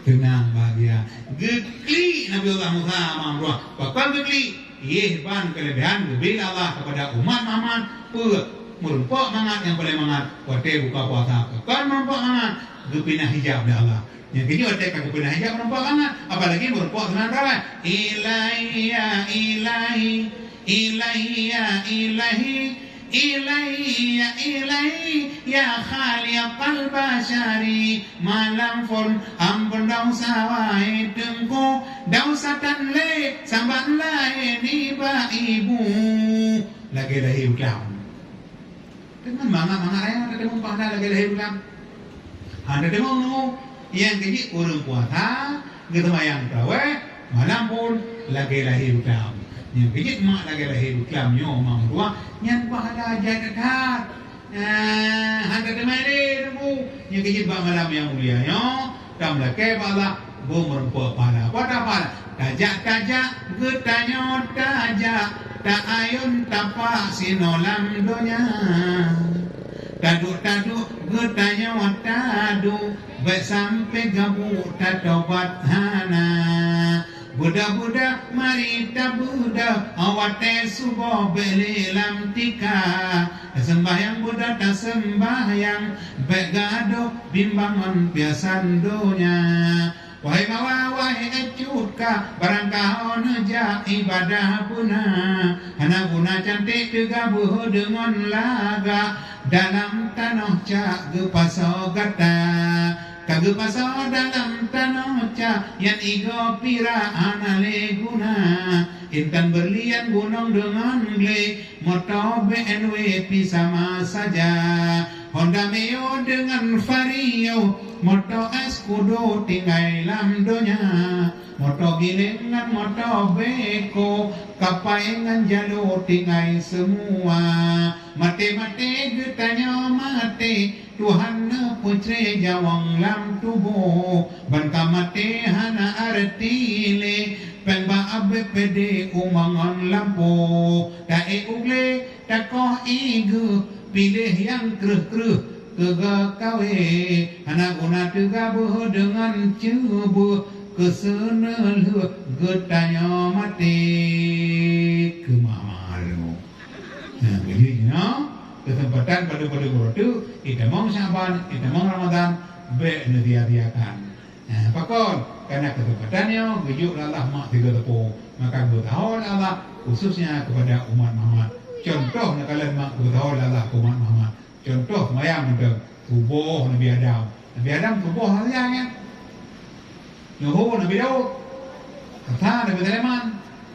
Teunang, bahagia. Geuklik Nabi Allah Musa lam ruah. Pakon geuklik? Yeh ban keulebihan geubri lé Allah keupada umat Muhammad. Peue? Meurumpok mangat nyang paleng mangat watée buka puasa. Pakon meurumpok mangat? Geupinah hijab lé Allah. Nyang keujeuet watée ka geupinah hijab meurumpok mangat, apalagi meurumpok seunang rawai. Ilaiya, ilai, ilaiya, ilahi. Ilayya, ilayya, ya khaliqal basyari. Malam phon amphon desya, wahai Teungku, desya tan lé saban laén nibak ibu. Lagée lahé u klam. Teuma mangat-mangat raya tadeungoe pahala lagée lahé u klam. Hana tadeungoe, nyang keujeuet ureuëng puasa, geuseumayang tarawih, malam phon lagée lahé u klam. Nyang keujeuet mak lagée lahé u klam nyoe mak meutuah, nyan pahala jai that-that. Eh, hana teumé lé Teungku. Nyang keujeuet bak malam nyang mulia nyoe, tameulakée bak Allah, beumeurumpok pahala. Peue pahala? Tajak-tajak geutanyoe tajak, ta-ayun tapak sinoe lam donya. Taduek-taduek geutanyoe taduek, bék sampoe gabuk tatobat hana. Beudoh-beudoh mari tabeudoh, watée suboh bék lé lam tika. Taseumbahyang beudoh taseumbahyang, bék gadôh bimbang ngon piasan donya. Wahai mawa, wahai cut ka, barangkaho neujak ibadah beuna. Hana guna canték teugaboh deungon lagak, dalam tanoh cak geupasoe gata. Ka geupasoe dalam tanoh cak, nyan igoe pirak hana lé guna. Intan beurlian gunong deungon glé, moto B M W pih sama saja. Honda Mio deungon Vario, moto Scudo tinggai lam donya. Moto giléng ngon moto beko, kapai ngon jalo tinggai seumua. Maté-maté geutanyoe maté, Tuhan neupeucré nyawöng lam tuboh. Ban ka maté hana areuti lé, péng bak abéh pédé u mangon lampôh. Ta-ék u glé, takoh ié geuh, piléh nyang kreueh-kreueh keu geukawé. Hana guna teugaboh deungon ceubeuh, keu seuneulheueh geutanyoe maté. Keu mama lôn. Nah, jadi nyoe keuseumpatan padub-padub uroe teuk, itamong Syaban, itamong Ramadan, bék neusia-siakan. Nah, pakon? Karena keuseumpatan nyoe geujok lé Allah mak sigoe teupeu, maka geutaho lé Allah khususnya kepada umat Muhammad. Contoh neukalon mak geutaho lé Allah keu umat Muhammad. Contoh seumayang mantong, suboh Nabi Adam. Nabi Adam suboh hana siang nyan. Zuhur Nabi Daud, Asar Nabi Sulaiman,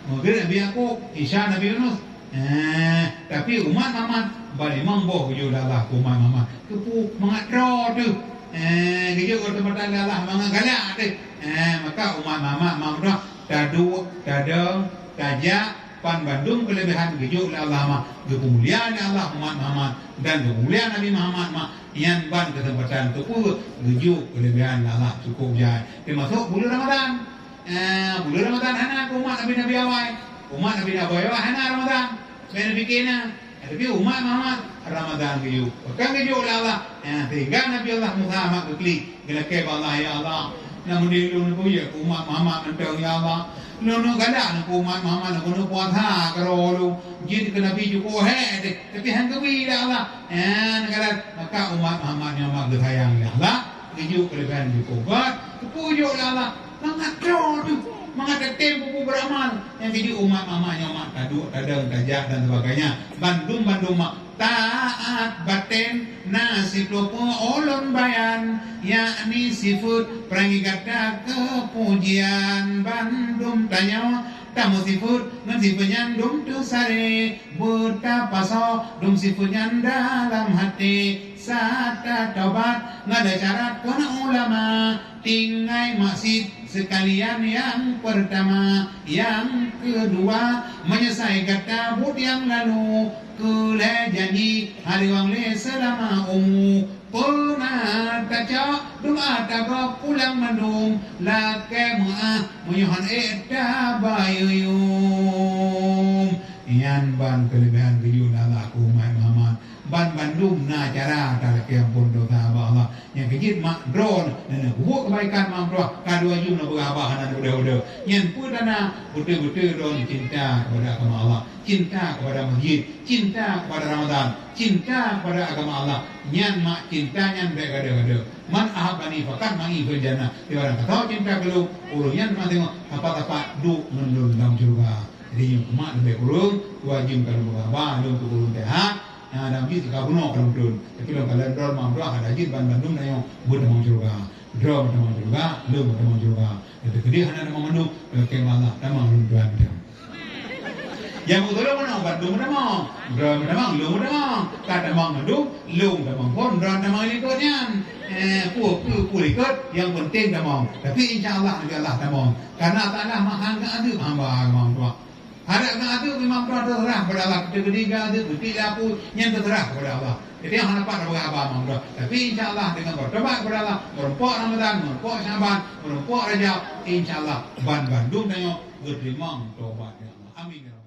Maghrib Nabi Yakub, Isya Nabi Yunus. Eh, tapi umat Muhammad ban limong boh geujok lé Allah keu umat Muhammad. Keupeue mangat droe teuh? Eh, geujok keuseumpatan lé Allah mangat galak teuh. Eh, maka umat Muhammad, Muhammad taduek, tadong, tajak, ban bandum keulebihan geujok lé Allah mah, geupeumulia lé Allah umat Muhammad dan geupeumulia Nabi Muhammad mah, nyan ban keuseumpatan keupeue geujok keulebihan lé Allah cukôp jai. Teumasok buleuen Ramadan. Eh, buleuen Ramadan hana keu umat nabi-nabi awai. Umat nabi-nabi awai hana Ramadan. Bék neupiké na. Tapi umat Muhammad Ramadan geujok. Pakon geujok lé Allah? Eh, sehingga Nabi Allah Musa mak geuklik. Geulakée bak Allah, "Ya Allah, na meudeh lôn neubeuyeue keu umat Muhammad mantong, ya Allah. Lôn neuk galak neuk keu umat Muhammad, lôn neuk puasa keudroe lôn. Jeuet keu Nabi cukôp hék teuh, tapi han geubri lé Allah." Eh, neugalak, maka umat Muhammad nyoe mak geusayang lé Allah, geujok keuleubeh cukôp gét, geupeugeujok lé Allah. Mangat droe teuh, mangat tatem peue-peue beuramal. Nyang keujeuet umat Muhammad nyoe mak taduek, tadong, tajak dan sebagainya. Bandum-bandum mak Taat baten na siplôh peuet ulôn bayan, yakni sifeuet peuranggi gata keupujian. Bandum tanyoe tameusifeuet ngon sifeuet nyan dum teusaré, beutapasoe dum sifeuet nyan dalam até. Sata tobat ngon syarat kon ulama, tinggai maksiet sekalian nyang pertama. Nyang kedua, menyesai gata buet nyang lalu, keu lhée janji hana lé seulama umu. Peuna tacok doa tagob pulang mandum, lakée meuáh meunyoe han ék tabayeue yum. Nyan ban keuleubehan geuyue Allah keu umat Muhammad. Ban bandum na cara talakée amphon desya bak Allah. Nyang keujeuet mak droe neuneuk peubuet keubaikan mak droe, ka dua jeuem neupeugah haba hana neuudah-udah. Nyan peue tanda beutôi-beutôi droe cinta kepada agama Allah, cinta kepada masjid, cinta kepada Ramadan, cinta kepada agama Allah. Nyan mak cinta nyan bék gadoh-gadoh. "Man ahabbani faqad ma'i fil jannah." Sibarang kasoe cinta keu lôn, ureuëng nyan teuma teungoh sapat-sapat duek ngon lôn lam syeuruga. Jadi nyoe umat leubeh kureueng, dua jeuem ka lôn peugah haba, lôn keu ureuëng teuhat, na dan jih ka bunoe ka lôn tron. Tapi lôn kalon droe mak droe hana jeuet ban bandum tanyoe beutamong syeuruga. Droe beutamong syeuruga, lôn beutamong syeuruga. Teukeudeh hana tamong mandum, lakée Allah tamong lôn tuan teuh. Nyang beutôi mana bandum tamong, droe tamong, lôn tamong. Ka tamong mandum, lôn tamong phon, droe tamong likot nyan. Eh, peue, peue, peue likot, nyang penting tamong. Tapi insya Allah, insya Allah tamong. Karena Allah Taala maha geuadeueb hamba agama Allah. Harap geuadeueb memang droe teuseurah kepada Allah. Kita keudeh geuadeueb, beutôi lé apui, nyan teuseurah kepada Allah. Jadi hana pat tapeugah haba mak droe. Tapi insya Allah dengan bertobat kepada Allah, meurumpok Ramadan, meurumpok Syaban, meurumpok Rajab, insya Allah ban bandum tanyoe geuteurimong tobat Allah. Amin ya rabbal